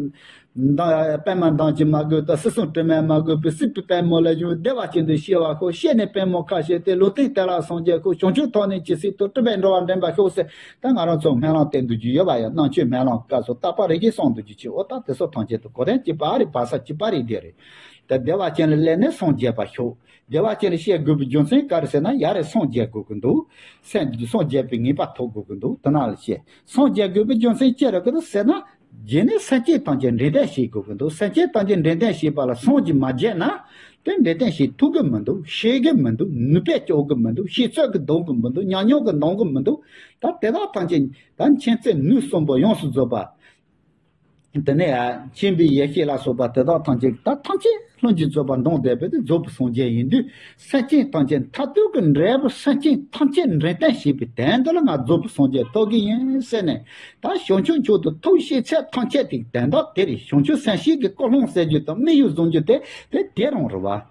མདང་པདྨ་མདང་ཅིག་མ་དགོས། ད་སྲིད་གསུམ་དྲི་མས་མ་གོས་པའི་སྲིད་པའི་པད་མོ་ལ་བཞུགས་བདེ་བ་ཅན་དུ་གཤེགས་པར་ཤོག། གཤེགས་ནས་པད་མོ་ཁ་ཕྱེ་སྟེ་ལུས་རྟེན་དེ་ལ་སངས་རྒྱས་ཤོག། བྱང་ཆུབ་ཐོབ་ནས་ཇི་སྲིད་དུ་སྤྲུལ་པས་འགྲོ་བ་འདྲེན་པར་ཤོག་ཟེར། ད་ང་རང་ཚོ་སྨོན་ལམ་བཏབ་འདུག་རྒྱུ་ཡོད་པ་ཡང་རྣམ་དཔྱོད་སྨོན་ལམ་སྐབས་སུ་བརྟག་པ་རིག་གིས་གསུངས་འདུག་རྒྱུ་ཆེ། འོ་ད་དེ་ཚོ་ཐམས་ཅད་དུ་གོ་དོན་གཅིག་པ་རེད། བར་ས་གཅིག་པ་རེད། དེ་རེད། ད་བདེ་བ་ཅན་ལ་སླེབས་ནས་སངས་རྒྱས་པར་ཤོག། བདེ་བ་ཅན་ལ་སླེབས་དགོས་པའི་རྒྱུ་མཚན་ག་རེ་ཟེར་ན་ཡ་རེད། སངས་རྒྱས་དགོས་ཀྱི་འདུག། སེམས་སངས་རྒྱས་པའི་ངེས་པ་ཐོབ་དགོས་ཀྱི་འདུག། དེ་ན་ལ་བཤད། སངས་རྒྱས་དགོས་པའི་རྒྱུ་མཚན་ཅི་རེད་ཀྱི་འདུག་ཟེར་ན། རྗེས་ནས་སེམས་ཅན་ཐམས་ཅད་འདྲེན་ལྡན་བྱེད་དགོས་ཀྱི་འདུག། སེམས་ཅན་ཐམས་ཅད་འདྲེན་ལྡན་བྱེད་པ་ལ་སངས་རྒྱས་མ་རྒྱས་ན། དེ་འདྲེན་ལྡན་བྱེད་ཐུབ་ཀྱི་མི་འདུག། ཤེས་ཀྱི་མི་འདུག། ནུས་པས་སྐྱོབ་ཀྱི་མི་འདུག། ཤེས་ཚོད་ཀྱིས་འདང་གི་མི་འདུག། ཉམས་མྱོང་གིས་འདང་གི་མི་འདུག། ད་དེ་དག་ཐམས་ཅད་ད་མཁྱེན་བརྩེ་ནུས་གསུམ་པོ་ཡོངས་སུ་རྫོགས་པ། དེ་ནས་མཁྱེན་པའི་ཡེ་ཤེས་ལ་སོགས་པ་དེ་དག་ཐམས་ཅད་ད་ཐམས་ཅད་ལྷུན་གྱིས་རྫོགས་པ་འདོམས་བསྡད་པའི་དེ་རྫོགས་པའི་སངས་རྒྱས་ཡིན་དུས་སེམས་ཅན་ཐམས་ཅད་མཐར་ཐུག་གི་འབྲས་བུ་སེམས་ཅན་ཐམས་ཅད་འདྲེན་ལྡན་བྱེད་པའི་དོན་དུ་ལ་ང་རྫོགས་པའི་སངས་རྒྱས་ཐོབ་ཀྱི་ཡིན་ཟེར་ནས་ད་བྱང་ཆུབ་མཆོག་ཏུ་ཐུགས་བསྐྱེད་ཚད་ཐམས་ཅད་དེ་དོན་དག་དེ་རེད། བྱང་ཆུབ་སེམས་བསྐྱེད་ཀྱི་ཀུན་སློང་ཟེར་རྒྱུ་དང་དམིགས་ཡུལ་བཟུང་རྒྱུ་དེ་དེ་དེ་རང་རེད་བ།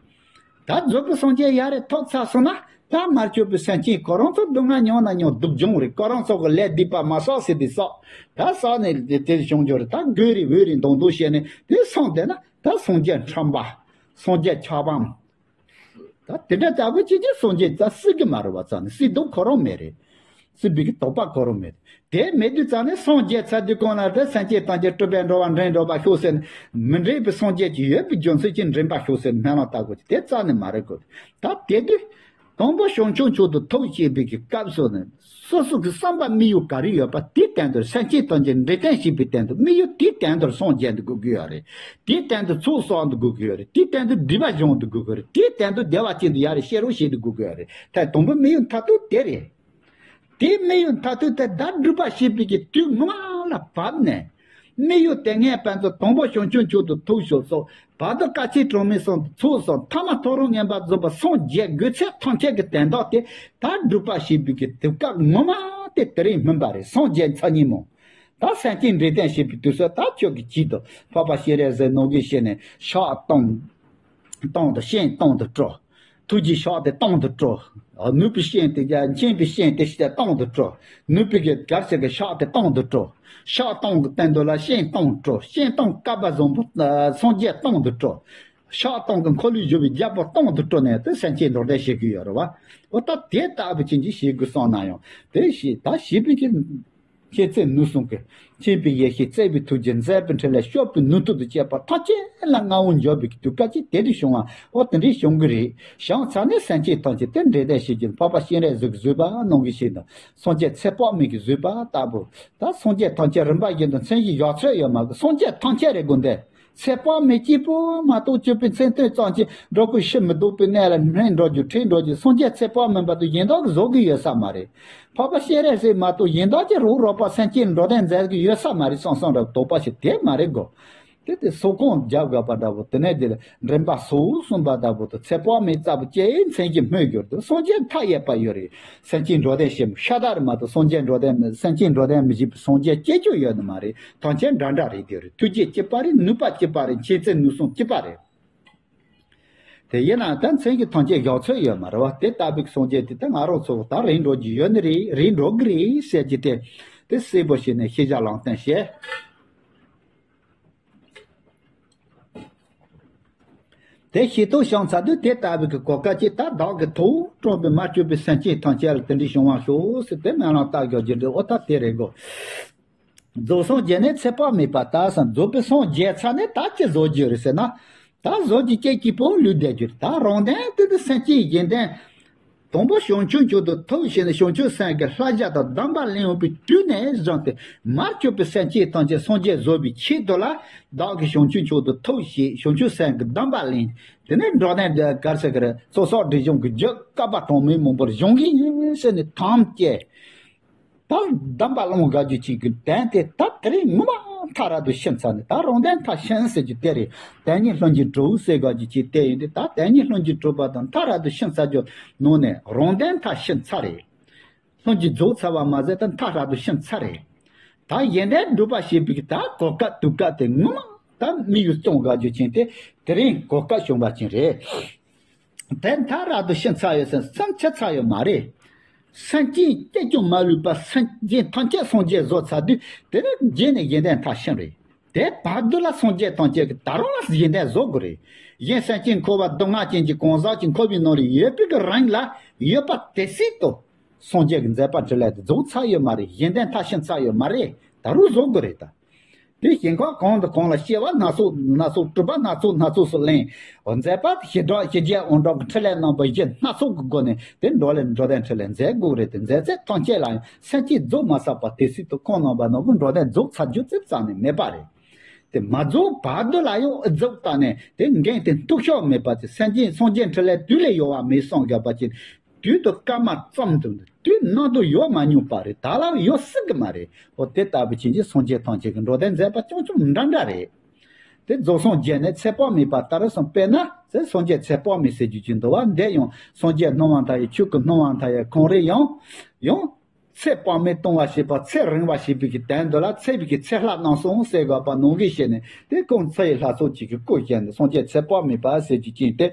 ད་རྫོགས་པའི་སངས་རྒྱས་ཡ་རེ་ཐོབ་ཚར་སོང་ན་ད་མར་གྱུར་པའི་སེམས་ཅན་ཁོ་རང་ཚོ་སྡུག་བསྔལ་མྱོང་ན་མྱོང་སྡུག་སྦྱོང་རེད། ཁོ་རང་ཚོ་གི་ལས་སྡིག་པ་མ་བསགས་ཟེར་དེ་བསགས། ད་བསགས་ནས་དེ་དེ་བྱུང་རྒྱུ་རེད། ད་དགོས་རེད་འོས་རེད་མདང་དུ་བཤད་ནས་དེ་སོང་བསྡད་ན་ད་སངས་རྒྱས་ཁྲམ་པ། སངས་རྒྱས་ཆགས་པའམ། ད་དེ་འདྲ་ལྟ་བུ་ཅིག་ཅིག་སངས་རྒྱས་ད་སྲིད་ཀྱི་མ་རེད་བ། ཙང་ནས་སྲིད་སྡུག་ཁོ་རང་མེད་རེད། སྲིད་པའི་གི་དོགས་པ་ཁོ་རང་མེད། དེ་མེད་དུས་ཙང་ནས་སངས་རྒྱས་ཚར་དུས་གང་ལ་དེ་སེམས་ཅན་ཐམས་ཅད་སྤྲུལ་པས་འགྲོ་བ་འདྲེན་འགྲོ་བ་ཤོག་ཟེར་ནས་མི་འདྲེན་པའི་སངས་རྒྱས་ཀྱི་ཡོད་པའི་རྒྱུ་མཚན་གྱིས་འདྲེན་པ་ཤོག་ཟེར་ནས་སྨོན་ལམ་བཏབ་དགོས་ཀྱི་དེ་རྩ་ནས་མ་རེད་གོ། ད་དེ་དུས་ དང་པོ་བྱང་ཆུབ་མཆོག་ཏུ་ཐོབ་ཅེས་པའི་གི་སྐབས་སུ་ནི། སོ་སོ་གི་བསམ་པ་དམིགས་ཡུལ་ག་རེ་ཡོད་པ་དེའི་སྟེང་དུ་སེམས་ཅན་ཐམས་ཅད་འབྲས་དོན་བྱེད་པའི་སྟེང་དུ་དམིགས་ཡུལ་དེའི་སྟེང་དུ་སངས་རྒྱས་འདི་དགོས་ཀྱི་ཡོད་རེད། དེའི་སྟེང་དུ་ཚོགས་བསགས་འདི་དགོས་ཀྱི་ཡོད་རེད། དེའི་སྟེང་དུ་སྒྲིབ་པ་སྦྱང་འདི་དགོས་ཀྱི་ཡོད་རེད། དེའི་སྟེང་དུ་བདེ་བ་ཅན་དུ་ཡར་ཤེས་རོགས་བྱེད་འདི་དགོས་ཀྱི་ཡོད་རེད། ད་དང་པོ་དམིགས་ཡུལ་མཐར་ཐུག་དེ་རེད། དེའི་དམིགས་ཡུལ་མཐར་ཐུག་དེ་བདག་སྒྲུབ་པ་བྱེད་པའི་གི་དུས་ངོ་མ་ལ་བབ་ནས། དམིགས་ཡུལ་དེ་ངས་ཕན་ཚུན་དང་པོ་བྱང་ཆུབ་མཆོག་ཏུ་ཐོབ་ཤོག་སོགས། བར་དུ་དཀའ་སྤྱད་གྲངས་མེད་སོགས་ཚོགས་སོགས། ཐ་མ་ཐོ་རངས་ངན་པ་རྫོགས་པར་སངས་རྒྱས་དགོས་ཚད་ཐམས་ཅད་ཀྱི་དོན་དག་དེ་བདག་སྒྲུབ་པ་བྱེད་པའི་གི་དུས་སྐབས་ངོ་མ་དེ་དེ་རིང་སྨིན་པ་རེད། སངས་རྒྱས་མཚན་ཉིད་མོ། ད་སེམས་ཅན་འབྲས་དོན་བྱེད་པའི་དུས་སུ་ད་ཁྱོད་ཀྱི་ཆེད་དུ་འཕགས་པ་སྤྱན་རས་གཟིགས་ནང་གི་ཞལ་ནས་ཕྱག་སྟོང་། སྟོང་དུ་སྤྱན་སྟོང་དུ་སྤྲོ། ཐུགས་རྗེའི་ཕྱག་དེ་སྟོང་དུ་སྤྲོ། ནུས་པའི་སྤྱན་དེ་མཁྱེན་པའི་སྤྱན་དེ་སྟོང་དུ་སྤྲོ། ནུས་པའི་གི་གར་ཞིག་གི་ཕྱག་དེ་སྟོང་དུ་སྤྲོ། ཕྱག་སྟོང་གི་སྟེང་དུ་ལ་སྤྱན་སྟོང་སྤྲོ། སྤྱན་སྟོང་བསྐལ་པ་བཟང་པོ་སངས་རྒྱས་སྟོང་དུ་སྤྲོ། ཕྱག་སྟོང་གི་འཁོར་ལོས་སྒྱུར་བའི་རྒྱལ་པོ་སྟོང་དུ་སྤྲོ་ནས་དེ་སེམས་ཅན་འགྲོ་དོན་བྱེད་ཀྱི་ཡོད་རེད་བ། འོ་ད་དེ་ལྟ་བུ་ཅན་གྱི་བྱེད་དགོས་བསམ་ན་ཡང་དེ་ཞིག་ད་བྱེད་པའི་གི། མཁྱེན་བརྩེ་ནུས་གསུམ་གྱི། མཁྱེན་པའི་ཡེ་ཤེས་བརྩེ་བའི་ཐུགས་རྗེ་མཛད་པའི་འཕྲིན་ལས་སྐྱོབ་པའི་ནུས་མཐུ་དང་བཅས་པ་ཐམས་ཅད་ལ་མངའ་དབང་འབྱོར་བའི་དུས་སྐབས་ཅིག་དེ་དུས་བྱུང་བ་འོ་དེ་འདྲའི་བྱུང་གི་རེད། བྱུང་ཚར་ནས་སེམས་ཅན་ཐམས་ཅད་དེ་འབྲས་དོན་བྱེད་ཀྱི་འཕགས་པ་སྤྱན་རས་གཟིགས་བཟོད་པ་གནང་གི་ཞིག་དང་སངས་རྒྱས་ཚེ་དཔག་མེད་ཀྱི་བཟོད་པ་ལྟ་བུ། ད་སངས་རྒྱས་ཐམས་ཅད་རིམ་པ་བཞིན་དུ་མཚན་གཞི་བཞག་ཚོད་ཡོད་མ་གི་སངས་རྒྱས་ཐམས་ཅད་རེད་དགོས་འདི། ཚེ་དཔག་མེད་གཅིག་པུ་མ་གཏོགས་སྤྱོད་པའི་མཚན་ཐོས་ཙམ་གྱིས་འགྲོ་ཀུན་ཕྱིར་མི་ལྡོག་པའི་གནས་ལ་སྨིན་འགྲོ་རྒྱུ་ཁྲིད་འགྲོ་རྒྱུ་སངས་རྒྱས་ཚེ་དཔག་མེད་པ་དང་གཞན་དག་གིས་བཟོ་གི་ཡོད་ས་མ་རེད། འཕགས་པ་སྤྱན་རས་གཟིགས་མ་གཏོགས་གཞན་དག་གིས་རོགས་རོགས་པ་སེམས་ཅན་འགྲོ་དོན་མཛད་གི་ཡོད་ས་མ་རེད་བསམ་བསམ་རབ་དོགས་པ་ཞིག་དེ་མ་རེད་གོ། དེ་དེ་སོ་གོང་རྒྱབ་དགོས་པ་འདྲ་པོ་དེ་ནས་དེ་ལ་འདྲེན་པ་སོ་གསུམ་པ་འདྲ་པོ་དང་ཚེ་དཔག་མེད་ལྟ་བུ་ཅེས་མཚན་གྱི་སྨོས་སྦྱོར་དུ་སངས་རྒྱས་མཐའ་ཡས་པ་ཡོད་རེད། སེམས་ཅན་འགྲོ་དོན་བྱེད་མི་ཤ་སྟག་རེད་མ་གཏོགས་སངས་རྒྱས་འགྲོ་དོན་མི་སེམས་ཅན་འགྲོ་དོན་མི་བྱེད་པའི་སངས་རྒྱས་སྐྱེ་རྒྱུ་ཡོད་ནི་མ་རེད། ཐམས་ཅད་འདྲ་འདྲ་རེད་དེ་རེད། ཐུགས་རྗེ་གཅིག་པ་རེད། ནུས་པ་གཅིག་པ་རེད། མཁྱེན་བརྩེ་ནུས་གསུམ་གཅིག་པ་རེད། དེ་ཡིན་ན་ད་མཚན་གྱི་ཐམས་ཅད་བཞག་ཚོད་ཡོད་མ་རེད་བ། དེ་ལྟ་བུའི་སངས་རྒྱས་དེ་ད་ང་རང་ཚོ་ད་རེད་འགྲོ་རྒྱུ་ཡོད་ནི་རེད། རེད་འགྲོ་གི་རེད་ཟེར་གྱི་དེ་དེ་གསལ་པོ་བྱས་ནས་ཤེས་བྱ་ལམ་སྟོན་བྱས། དེ་ཤེས་རྟོགས་བྱུང་ཚར་དུས་དེ་ལྟ་བུའི་གི་གོ་སྐབས་ཅིག་ད་བདག་གི་ཐུགས་དྲངས་པའི་མ་བཅོས་པའི་སེམས་ཅན་ཐམས་ཅད་ལ་དེ་འདྲའི་བྱུང་བ་ཤོག་ཟེར་དེ་སྨོན་ལམ་བཏབ་རྒྱུ་ཅིག་འདྲ་འོ་ད་དེ་རེད་གོ། རྫོགས་སངས་རྒྱས་ནས་ཚེ་དཔག་མེད་པ་ལྟར་སམ། རྫོགས་པའི་སངས་རྒྱས་ཚར་ནས་ད་ཅི་བཟོ་རྒྱུ་རེད་ཟེར་ན། ད་བཟོ་རྒྱུ་སྐད་ཅིག་པོ་ལུས་བསྡད་རྒྱུ་རེད། ད་རང་དོན་དེ་དུ་སེམས་ཅན་གཞན་དོན། དང་པོ་བྱང་ཆུབ་མཆོག་ཏུ་ཐོབ་བྱས་ནས་བྱང་ཆུབ་སེམས་ཀྱི་བསླབ་བྱ་དང་སྡོམ་པ་ལེན་འོས་པའི་དུས་ནས་བཟུང་སྟེ་མར་གྱུར་པའི་སེམས་ཅན་ཐམས་ཅད་སངས་རྒྱས་བཟོ་བའི་ཆེད་དུ་ལ་བདག་གིས་བྱང་ཆུབ་མཆོག་ཏུ་ཐོབ་བྱས་བྱང་ཆུབ་སེམས་ཀྱི་སྡོམ་པ་ལེན། དེ་ནས་འགྲོ་དོན་ག་རེ་ཟེར་གི་རེད། ཚོགས་བསགས་སྒྲིབ་སྦྱོང་གི་རྒྱུ་བསྐལ་པ་གྲངས་མེད་མང་པོར་སྦྱོང་གི་ཡིན་ཟེར་ནས་ཐམས་ཅད། ད་སྡོམ་པ་ལོངས་དགའ་རྒྱུ་ཅིག་གི་དོན་དེ་ད་དེ་རིང་ངོ་མ་མཐའ་རབ་ཏུ་ཕྱིན་ཚར་ནས་ད་རང་དོན་མཐར་ཕྱིན་ཟེར་རྒྱུ་དེ་རེད། དོན་གཉིས་ལྷུན་གྱིས་གྲུབ་ཟེར་དགའ་རྒྱུ་ཅིག་དེ་ཡིན་དུས་ད་དོན་གཉིས་ལྷུན་གྱིས་གྲུབ་པ་དང་མཐའ་རབ་ཏུ་ཕྱིན་ཚར་རྒྱུ་ནང་ནས་རང་དོན་མཐར་ཕྱིན་ཚར་རེད། ལྷུན་གྱིས་རྫོགས་ཚར་བ་མ་ཟད་ད་མཐའ་རབ་ཏུ་ཕྱིན་ཚར་རེད། ད་གཞན་དོན་སྒྲུབ་པ་བྱེད་པའི་ད་གོ་སྐབས་དུས་སྐབས་དེ་ངོ་མ་ད་དམིགས་ཡུལ་སྐྱོང་དགའ་རྒྱུ་ཅན་དེ་དེ་རིང་གོ་སྐབས་བྱུང་བ་ཅན་རེད། དེ་མཐའ་རབ་ཏུ་ཕྱིན་ཚར་ཡོད་ཟེར་བསམ་ཚུལ་ཚར་ཡོད་མ་རེད། སེམས་ཅན་གཅིག་ཀྱང་མ་ལུས་པ་སེམས་ཅན་ཐམས་ཅད་སངས་རྒྱས་བཟོ་ཚར་དུས་དེ་ནས་རྗེས་ནས་གཞན་དོན་མཐར་ཕྱིན་རེད། དེ་བར་དུ་ལ་སངས་རྒྱས་ཐམས་ཅད་ཀྱིས་ད་རུང་ལ་གཞན་དོན་བཟོ་དགོས་རེད། གཞན་སེམས་ཅན་འཁོར་བ་སྡུག་བསྔལ་ཅན་གྱི་གང་ཟག་ཅིག་འཁོར་བའི་ནང་ལ་ཡོད་པའི་གི་རིང་ལ་ཡོད་པ་དེ་སྲིད་དུ་སངས་རྒྱས་ཀྱི་མཛད་པ་འཕྲིན་ལས་དེ་རྫོགས་ཚར་ཡོད་མ་རེད། གཞན་དོན་མཐར་ཕྱིན་ཚར་ཡོད་མ་རེད། ད་རུང་བཟོ་དགོས་རེད་ད། དེ་ཞིང་ཁམས་གང་དང་གང་ལ་སྐྱེ་བ་སྣ་ཚོགས་སྣ་ཚོགས་སྒྲུབ་པ་སྣ་ཚོགས་སྣ་ཚོགས་སུ་ལེན། འོ་མཛད་པ་ཞི་དྲག་ཞི་རྒྱས་དབང་དྲག་གི་འཕྲིན་ལས་རྣམ་པ་བཞི་སྣ་ཚོགས་ཀྱི་སྒོ་ནས་དེ་འགྲོ་ལས་འགྲོ་དོན་འཕྲིན་ལས་མཛད་དགོས་རེད་དེ་མཛད་ཚད་ཐམས་ཅད་ལ་ཡང་སེམས་ཅན་རྫོགས་མ་ཚར་བ་དེ་སྲིད་དུ་ཁོང་རྣམ་པ་རྣམས་ཀྱི་འགྲོ་དོན་རྫོགས་ཚར་རྒྱུ་ཙམ་ཙམ་ནས་མེད་པ་རེད། དེ་མ་རྫོགས་བར་དུ་ལ་ཡང་ཨི་རྫོགས་བཏང་ནས་དེ་འགན་དེ་འཐུག་ཤོག་མེད་པ་དེ་སེམས་ཅན་སངས་རྒྱས་འཕྲིན་ལས་དུས་ལས་ཡོལ་བ་མེད་སོང་བརྒྱབ་པ་ཅིག་དུས་དང་སྐར་མ་ཙམ་དུ་དུས་ནང་དུ་ཡོད་མ་མྱོང་པ་རེད། ད་ལ་ཡོད་སྲིད་གི་མ་རེད། འོ་དེ་ལྟ་བུ་ཕྱིན་ཆད་སངས་རྒྱས་ཐམས་ཅད་ཀྱི་འགྲོ་དོན་མཛད་པ་རྐྱང་རྐྱང་འདྲ་འདྲ་རེད། དེ་རྫོགས་སངས་རྒྱས་ནས་ཚེ་དཔག་མེད་པ་ལྟར་སོང་དཔེར་ན་ཚེ་སངས་རྒྱས་ཚེ་དཔག་མེད་ཟེར་རྒྱུ་ཅིག་འདུག་བ། འདི་ཡང་སངས་རྒྱས་སྣང་བ་མཐའ་ཡས་ཆོས་སྐུ་སྣང་བ་མཐའ་ཡས་གང་རེད། ཡང་ཡང་ཚེ་དཔག་མེད་གཏོང་བ་ཞེས་པ་ཚེ་རིང་བ་ཞེས་པའི་གི་དོན་དུ་ལ་ཚེ་བའི་གི་ཚེ་ལྷ་རྣམས་སོང་ཟེར་དགོས་པ་ནང་གི་བཤད་ནས་དེ་ཁོང་ཚེ་ཡི་ལྷ་ཚོགས་ཅིག་གི་སྐུ་བཞེངས་ནས་སངས་རྒྱས་ཚེ་དཔག་མེད་པ་ཟེར་རྒྱུ་ཅིག་སྟེ།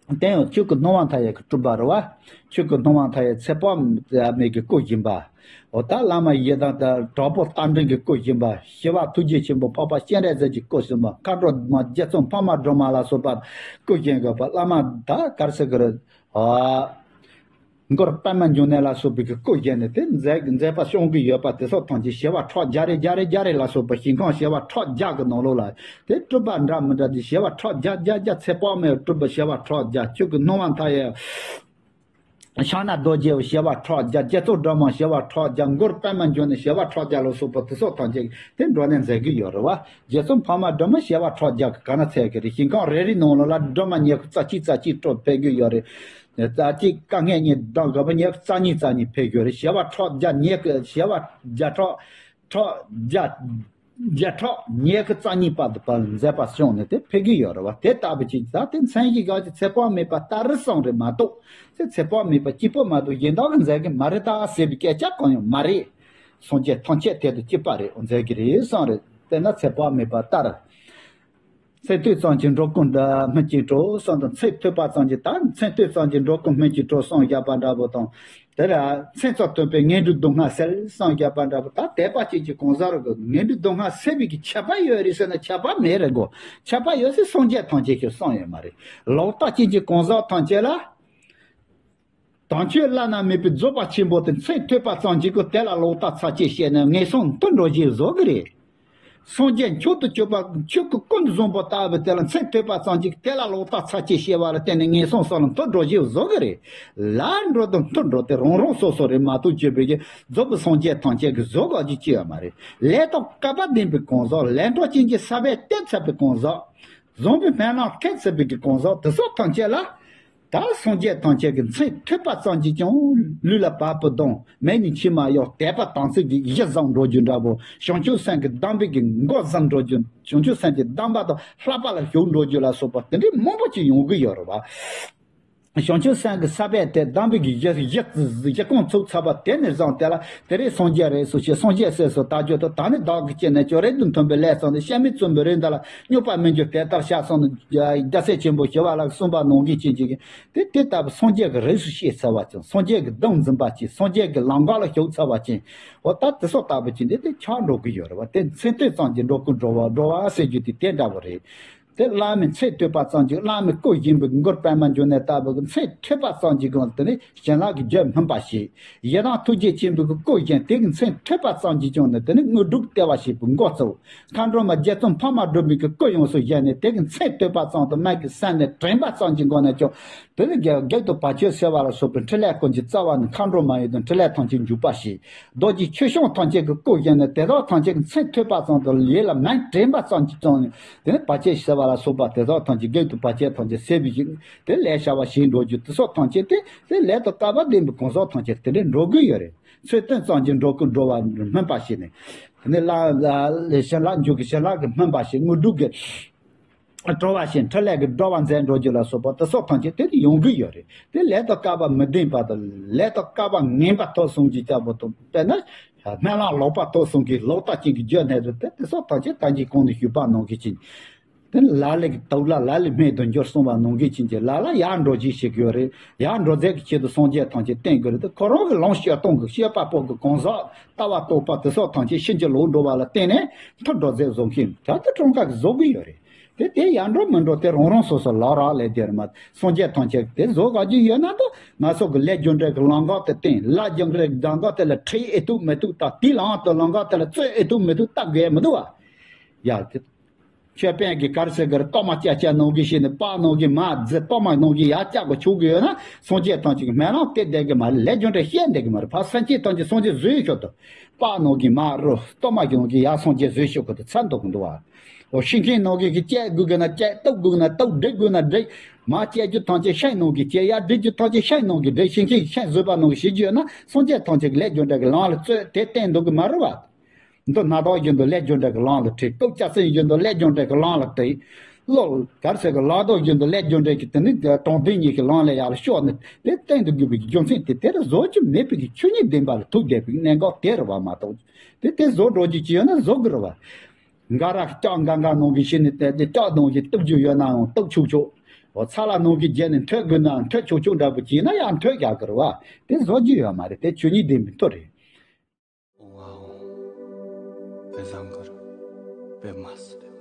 དེ་ཡང་ཆོས་སྐུ་སྣང་བ་མཐའ་ཡས་ཀྱི་སྤྲུལ་པ་རེད་བ། ཆོས་སྐུ་སྣང་བ་མཐའ་ཡས་ཚེ་དཔག་མེད་ཀྱི་སྐུ་བཞེངས་པ། འོ་ད་བླ་མ་ཡི་དམ་དང་དྲག་པོ་རྟ་མགྲིན་གྱི་སྐུ་བཞེངས་པ། ཞི་བ་ཐུགས་རྗེ་ཆེན་པོ་འཕགས་པ་སྤྱན་རས་གཟིགས་ཀྱི་སྐུ་བཞེངས་པ། མཁའ་འགྲོ་མ་རྗེ་བཙུན་འཕགས་མ་སྒྲོལ་མ་ལ་སོགས་པ་སྐུ་བཞེངས་དགོས་པ། བླ་མ་ད་ག་རེ་ཟེར་གི་རེད། ཨ། མགུར་པདྨ་འབྱུང་གནས་ལ་སོགས་པའི་གི་སྐུ་བཞེངས་ནས་དེ་མཛད་མཛད་པ་སྐྱོང་གི་ཡོད་པ་དེ་སོགས་ཐམས་ཅད་བྱེ་བ་ཕྲག་བརྒྱ་རེ་བརྒྱ་རེ་བརྒྱ་རེ་ལ་སོགས་པ་ཞིང་ཁམས་བྱེ་བ་ཕྲག་བརྒྱ་གི་ནང་ལོགས་ལ་དེ་སྤྲུལ་པ་འདྲ་མི་འདྲ་དེ་བྱེ་བ་ཕྲག་བརྒྱ་བརྒྱ་བརྒྱ་ཚེ་དཔག་མེད་སྤྲུལ་པ་བྱེ་བ་ཕྲག་བརྒྱ་ཆོས་ཀྱི་སྣང་བ་མཐའ་ཡས། ཕྱག་ན་རྡོ་རྗེའི་བྱེ་བ་ཕྲག་བརྒྱ། རྒྱ་མཚོ་སྒྲོལ་མ་བྱེ་བ་ཕྲག་བརྒྱ། མགུལ་པདྨ་འབྱུང་གནས་བྱེ་བ་ཕྲག་བརྒྱ་ལ་སོགས་པ་དེ་སོགས་ཐམས་ཅད་དེ་འགྲོ་གནས་མཛད་ཀྱི་ཡོད་རེད་བ། རྗེ་བཙུན་འཕགས་མ་སྒྲོལ་མ་བྱེ་བ་ཕྲག་བརྒྱ་གི་ག་ན་ཚད་ཀྱི་རེད། ཞིང་ཁམས་རེ་རེའི་ནང་ལོགས་ལ་སྒྲོལ་མ་ཉི་ཤུ་རྩ་གཅིག་རྩ་གཅིག་སྤྲོ་ཕེབས་ཀྱི་ཡོད་རེད། རྩ་གཅིག་དཀའ་ངལ་གཉིས་ལྡང་དགོས་པ་ཉི་ཤུ་རྩ་གཉིས་རྩ་གཉིས་ཕེབས་ཀྱི་ཡོད་རེད། བྱེ་བ་ཕྲག་བརྒྱ། ཉི་ཤུ་བྱེ་བ་བརྒྱ་ཕྲག་ཕྲག་བརྒྱ། བརྒྱ་ཕྲག་ཉི་ཤུ་རྩ་གཉིས་བར་དུ་བར་མཛད་པ་བྱུང་ནས་དེ་ཕེབས་ཀྱི་ཡོད་རེད་བ། དེ་ལྟ་བུ་ཅིག་ད་དེ་མཚན་གཞི་ག་ཅིག་ཚེ་དཔག་མེད་པ་ལྟར་གསུངས་རེད་མ་གཏོགས། ཚེ་ཚེ་དཔག་མེད་པ་གཅིག་པོ་མ་གཏོགས་གཞན་དག་གིས་མཛད་ཀྱི་མ་རེད་ད་ཟེར་བའི་སྐད་ཆ་གང་ཡང་མ་རེད། སངས་རྒྱས་ཐམས་ཅད་དེ་དང་གཅིག་པ་རེད། འོ་མཛད་ཀྱི་རེད་གསུངས་རེད། དཔེར་ན་ཚེ་དཔག་མེད་པ་ལྟར། ཚེ་ཐོས་ཙམ་གྱིས་འགྲོ་ཀུན་སྨིན་ཅིང་གྲོལ་གསུངས་དང་། ཚེ་ཐོས་པ་ཙམ་གྱིས་ད་མཚན་ཐོས་ཙམ་གྱིས་འགྲོ་ཀུན་སྨིན་ཅིང་གྲོལ་གསུངས་བཞག་པ་འདྲ་པོ་དང་། དེ་ལ་མཚན་ཙམ་ཐོས་པས་ངན་འགྲོའི་སྡུག་བསྔལ་སེལ་གསུངས་བཞག་པ་འདྲ་པོ། ད་དད་པ་ཅན་གྱི་གང་ཟག་རེ་གིས་ངན་འགྲོའི་སྡུག་བསྔལ་སེལ་བའི་གི་ཁྱད་པར་ཡོད་རེད་ཟེར་ན་ཁྱད་པར་མེད་རེད་གོ། ཁྱད་པར་ཡོད་ཟེར་སངས་རྒྱས་ཐམས་ཅད་ཀྱིས་གསུངས་ཡོད་མ་རེད། ལོག་ལྟ་ཅན་གྱི་གང་ཟག་ཐམས་ཅད་ལ། དམ་ཆོས་བླ་ན་མེད་པའི་རྫོགས་པ་ཆེན་པོ་དེ་མཚན་ཐོས་པ་ཙམ་གྱིས་ཀྱང་དེ་ལ་ལོག་ལྟ་ཚར་གཅོད་བྱས་ནས་ངན་སོང་དུ་འགྲོ་བཞིན་བཟོ་གི་རེད། སངས་རྒྱས་མཆོག་ཏུ་གྱུར་པ་ཆོས་སྐུ་ཀུན་ཏུ་བཟང་པོ་ལྟ་བུ་དེ་ལ་མཚན་ཐོས་པ་ཙམ་གྱིས་དེ་ལ་ལོག་ལྟ་ཚར་གཅོད་བྱས་པ་ལ་བརྟེན་ནས་ངན་སོང་གསུམ་ལ་མཐོ་འགྲོ་བཞིན་བཟོ་གི་རེད། ལ་འགྲོ་དང་མཐོ་འགྲོ་དེ་རང་རང་སོ་སོ་རེད་མ་གཏོགས་བརྒྱུད་པའི་གི་རྫོགས་པའི་སངས་རྒྱས་ཐམས་ཅད་ཀྱིས་བཟོ་ག་རྒྱུ་ཅི་ཡོད་མ་རེད། ལས་དང་སྐལ་པ་ལྡན་པའི་གང་ཟག་ལས་འཕྲོ་ཅན་གྱི་ས་བོན་གཏད་ཚར་བའི་གང་ཟག་བཟང་པོའི་སྨོན་ལམ་འཁྱེར་ཚར་བའི་གི་གང་ཟག་དེ་སོགས་ཐམས་ཅད་ལ། ད་སངས་རྒྱས་ཐམས་ཅད་ཀྱིས་མཚན་ཐོས་པ་ཙམ་གྱིས་ཀྱང་ལུས་ལ་བ་སྤུ་ལྡང་། མིག་ནས་མཆི་མ་གཡོ། དད་པ་དམ་ཚིག་གི་གཞི་བཟང་འགྲོ་རྒྱུ་འདྲ་པོ། བྱང་ཆུབ་སེམས་ཀྱི་གདམས་པའི་གི་མགོ་བཟང་འགྲོ་རྒྱུ། བྱང་ཆུབ་སེམས་ཀྱི་གདམས་པ་དང་ལྷག་པ་ལ་ཞུགས་འགྲོ་རྒྱུ་ལ་སོགས་པ་དེ་འདྲའི་མང་པོ་ཅིག་ཡོང་གི་ཡོད་རེད་བ། བྱང་ཆུབ་སེམས་ཀྱི་ས་བོན་དེ་གདམས་པའི་གི་གཞི་གཞི་གཞི་རྐང་ཚུགས་ཚར་བ་དེ་ནས་བཟུང་དེ་ལ་དེ་རིང་སངས་རྒྱས་རེད་ཟེར་བྱས་སངས་རྒྱས་ཟེར་སོ་ལྟ་རྒྱུ་དང་། ད་ནི་བདག་གིས་ཅི་ནས་ཀྱང་རེ་དོན་མཐུན་པའི་ལས་བསགས་ནས། གཤེད་མས་བཙུན་པོའི་རིགས་འདི་ལ་སྙོགས་པར་སྨོན་རྒྱུ་དེ་ལྟར་བྱ་གསུངས་ནས། རྒྱལ་སྲས་ཆེན་པོ་ཞི་བ་ལྷ་གིས་གསུངས་པ་ནང་བཞིན་བྱེད་ཀྱི་དེ་དེ་ལྟ་བུ་སངས་རྒྱས་ཀྱི་རིགས་སུ་སྐྱེས་ཚར་བ་ཅན། སངས་རྒྱས་ཀྱི་གདུང་འཛིན་པ་ཅན། སངས་རྒྱས་ཀྱི་ལམ་ཁ་ལ་ཞུགས་ཚར་བ་ཅན། འོ་ད་དེ་སོགས་ལྟ་བུ་ཅན་དེ་དེ་ཆགས་འགྲོ་གི་ཡོད་རེད་བ། དེ་མཚན་ཐོས་ཙམ་གྱིས་འགྲོ་ཀུན་སྒྲོལ་བ་སྒྲོལ་བ་ཟེར་རྒྱུ་དེ་དེ་འདྲ་བོ་རེད། དེ་བླ་མའི་མཚན་ཐོས་པ་ཙམ་གྱིས། བླ་མའི་སྐུ་བཞེངས་པའི་མགུལ་པདྨ་འབྱུང་གནས་ལྟ་བུ་གི་མཚན་ཐོས་པ་ཙམ་གྱིས་ཀྱང་དེ་ནི་བྱིན་རླབས་ཀྱི་རྒྱུན་སྨིན་པ་ཞིག་ཡི་དམ་ཐུགས་རྗེ་ཆེན་པོའི་གི་སྐུ་བཞེངས་དེ་གི་མཚན་ཐོས་པ་ཙམ་གྱིས་ཀྱང་ནི་དེ་ནི་དངོས་གྲུབ་སྟེར་བ་ཞིག་པའི་འགོ་བཙུགས། མཁའ་འགྲོ་མ་རྗེ་བཙུན་འཕགས་མ་སྒྲོལ་མའི་གི་སྐུ་ཡོངས་སུ་བཞེངས་ནས་དེ་གི་མཚན་ཐོས་པ་ཙམ་དུ་མ་གི་སེམས་ནས་དྲན་པ་ཙམ་གྱིས་ཀྱང་ནི་ཀྱང་དེ་ནི་བགེགས་བགེགས་དང་བར་ཆད་སེལ་བ་ལ་སོགས་པའི་ཕྲིན་ལས་ཀུན་གྱི་རྩ་བ་ནི་མཁའ་འགྲོ་མ་ཡིན་དང་ཕྲིན་ལས་ཐམས་ཅད་འཇུག་པ་ཞིག་རྡོ་རྗེ་ཁྱུ་མཆོག་ཐམས་ཅད་ཀྱི་སྐུ་བཞེངས་ནས་དེ་དག་ཐམས་ཅད་ཀྱི་མཚན་ཐོས་པ་ཙམ་དུ་ཡིད་ལ་མར་དྲན་པ་ཙམ་གྱིས་ཀྱང་ནི་དེ་ནི་བར་ཆད་སེལ་བ་ལ་སོགས་པ་དེ་དག་ཐམས་ཅད་བགེགས་དང་བར་ཆད་ཐམས་ཅད་སེལ་བའི་ཞིང་དེ་ལས་བྱ་བ་ཞིག་འགྲོ་རྒྱུ་དེ་སོགས་ཐམས་ཅད་དེ་དེ་ལས་དང་སྐལ་པ་ལྡན་པའི་གང་ཟག་ཐམས་ཅད་དེ་འདྲའི་འགྲོ་དགོས་ཡོད་རེད། མཚན་ཐོས་ཙམ་གྱིས་འགྲོ་ཀུན་སྒྲོལ་བ་སྨིན་པ་ཞིག་ནི། དེ་ནི་བླ་བླ་བྱིན་རླབས་འཇུག་གི་བྱིན་རླབས་ཀྱིས་སྨིན་པ་ཞིག་དངོས་གྲུབ་ཀྱི་སྒྲོལ་བ་ཞིག་འཕྲིན་ལས་ཀྱི་སྒྲོལ་བ་མཛད་འགྲོ་རྒྱུ་ལ་སོགས་པ་དེ་སོགས་ཐམས་ཅད་དེ་ནི་ཡོང་གི་ཡོད་རེད། དེ་ལས་དང་སྐལ་པ་མི་ལྡན་པ་དང་ལས་དང་སྐལ་པ་ངན་པ་ཐོབ་སོང་གི་ལྟ་བུ་དང་། དཔེར་ན་སྨོན་ལམ་ལོག་པ་ཐོབ་སོང་གི་ལོག་ལྟ་ཅན་གྱི་རྒྱུ་ནས་རེད། དེ་དེ་སོགས་ཐམས་ཅད་ད་གིན་གོང་དུ་ཞུས་པ་ནང་བཞིན་ཅིག་དེ་ལ་ལས་ཀྱི་དུག་ལ་ལ་ལས་སྨན་དུ་འགྱུར་གསུངས་པ་ནང་བཞིན་ཅན་གྱི་ལ་ལ་ཡར་འགྲོ་བྱེད་བྱེད་དགོས་རེད། ཡར་འགྲོ་རྫས་ཀྱི་ཆེད་དུ་སངས་རྒྱས་ཐམས་ཅད་བསྟེན་དགོས་རེད། དེ་ཁོ་རང་གི་ལམ་སྤྱོད་སྟངས་ཀྱི་བཤད་པ་པོ་གི་གང་ཟག་ལྟ་བ་རྟོགས་པ་དེ་སོགས་ཐམས་ཅད་ཕྱིན་ཅི་ལོག་འགྲོ་བ་ལ་བརྟེན་ནས་མཐོ་འགྲོ་རྫས་བཟོ་མཁན་ད་ལྟ་གྲངས་ཀ་གི་བཟོ་གི་ཡོད་རེད། དེ་དེ་ཡར་འགྲོ་མི་འགྲོ་དེ་རང་རང་སོ་སོ་ལག་རག་ལས་དེ་རེད་མ། སངས་རྒྱས་ཐམས་ཅད་དེ་བཟོ་ག་རྒྱུ་ཡོད་ན་ད་ང་ཚོ་གི་ལས་རྒྱུ་འབྲས་ཀྱི་ལམ་ཁ་དེ་བསྟན། ལས་རྒྱུ་འབྲས་ཀྱི་ལམ་ཁ་དེ་ལ་ཁྲིད་ཨེ་ཐུབ་མི་ཐུབ། ད་དེའི་ལམ་དུ་ལམ་ཁ་དེ་ལ་རྩོད་ཨེ་ཐུབ་མི་ཐུབ་ལྟ་དགོས་མི་འདུག་བ། ཡ་དེ། ཆོས་དཔོན་གྱིས་ག་རེ་ཟེར་གི་རེད། གཏོར་མ་བཅའ་བཅའ་ནང་བཞིན་བྱས་ནས་སྤགས་ནང་བཞིན་མར་བརྫི། གཏོར་མ་ནང་བཞིན་ཡར་བཅའ་དགོས་ཆོག་གི་ཡོད་ན་སངས་རྒྱས་ཐམས་ཅད་ཀྱིས་སྨོན་ལམ་དེ་བསྡད་གི་མ་རེད། ལས་རྒྱུ་འབྲས་བཤད་བསྡད་གི་མ་རེད། ཕར་སེམས་ཅན་ཐམས་ཅད་སངས་རྒྱས་བཟོས་ཆོག་ཏུ། སྤགས་ནང་བཞིན་མར་རུ། གཏོར་མ་གི་ནང་བཞིན་ཡར་སངས་རྒྱས་བཟོས་ཆོག་གི་འདུག་ཚར་འདུག་གི་འདུག་བ། འོ་ཤིང་ཁེངས་ནང་བཞིན་གྱི་བཅད་དགོས་གི་ན་བཅད། གཏུབ་དགོས་ན་གཏུབ། སྒྲིག་དགོས་ན་སྒྲིག་མར་བཅད་རྒྱུ་ཐམས་ཅད་ཤིང་ནང་བཞིན་བཅད། ཡར་སྒྲིག་རྒྱུ་ཐམས་ཅད་ཤིང་ནང་བཞིན་སྒྲིག་ཤིང་ཁེངས་ཤིང་བཟོས་པ་ནང་བཞིན་བྱེད་རྒྱུ་ཡོད་ན་སངས་རྒྱས་ཐམས་ཅད་ཀྱིས་ལས་རྒྱུ་འབྲས་ཀྱི་ལམ་ལ་རྩོད་དེ་བསྟན་འདུག་གི་མ་རེད་བ། མདོ་སྣ་ཐོག་བཞིན་དུ་ལས་རྒྱུ་འབྲས་ཀྱི་ལམ་ལ་ཁྲིད། རྐུབ་ལྕགས་སྲིན་བཞིན་དུ་ལས་རྒྱུ་འབྲས་ཀྱི་ལམ་ལ་ཁྲིད། བློ་ག་རེ་ཟེར་གི་ལག་རྡོ་བཞིན་དུ་ལས་རྒྱུ་འབྲས་ཀྱི་དེ་ནི་དྲང་བདེན་ཉིད་ཀྱི་ལམ་ལ་ཡར་ལ་ཕྱོགས་ནས་དེ་བསྟན་དུ་དགོས་པའི་རྒྱུ་མཚན་དེ་དེར་བཟོ་རྒྱུ་མེད་པའི་གི་ཆོས་ཉིད་བདེན་པ་ལ་ཐུག་བསྡད་པའི་གནད་འགག་དེ་རེད་བ་མ་གཏོགས། དེ་དེ་བཟོ་འགྲོ་རྒྱུ་ཅི་ཡོད་ན་བཟོ་དགོས་རེད་བ། འགའ་ར་ལྕགས་འགའ་འགའ་ནང་བཞིན་བྱས་ནས་དེ་དེ་ལྕགས་ནང་བཞིན་གཏུབ་རྒྱུ་ཡོད་ན་ཡང་གཏུབ་ཆོག་ཆོག་འོ་ཚ་ལ་ནང་བཞིན་བརྒྱབ་ནས་འཐོལ་དགོས་ན་འཐོལ་ཆོག་ཆོག་འདྲ་པོ་བྱས་ན་ཡང་འཐོལ་རྒྱག་གི་རེད་བ། དེ་བཟོ་རྒྱུ་ཡོད་མ་རེད། དེ་ཆོས་ཉིད་བདེན་པའི་མཐུ་རེད། ཨོཾ་ཨཱཿཧཱུྃ། དཔེ་བཟང་གི་རེད། དཔེ་མ་སྲིད་རེད།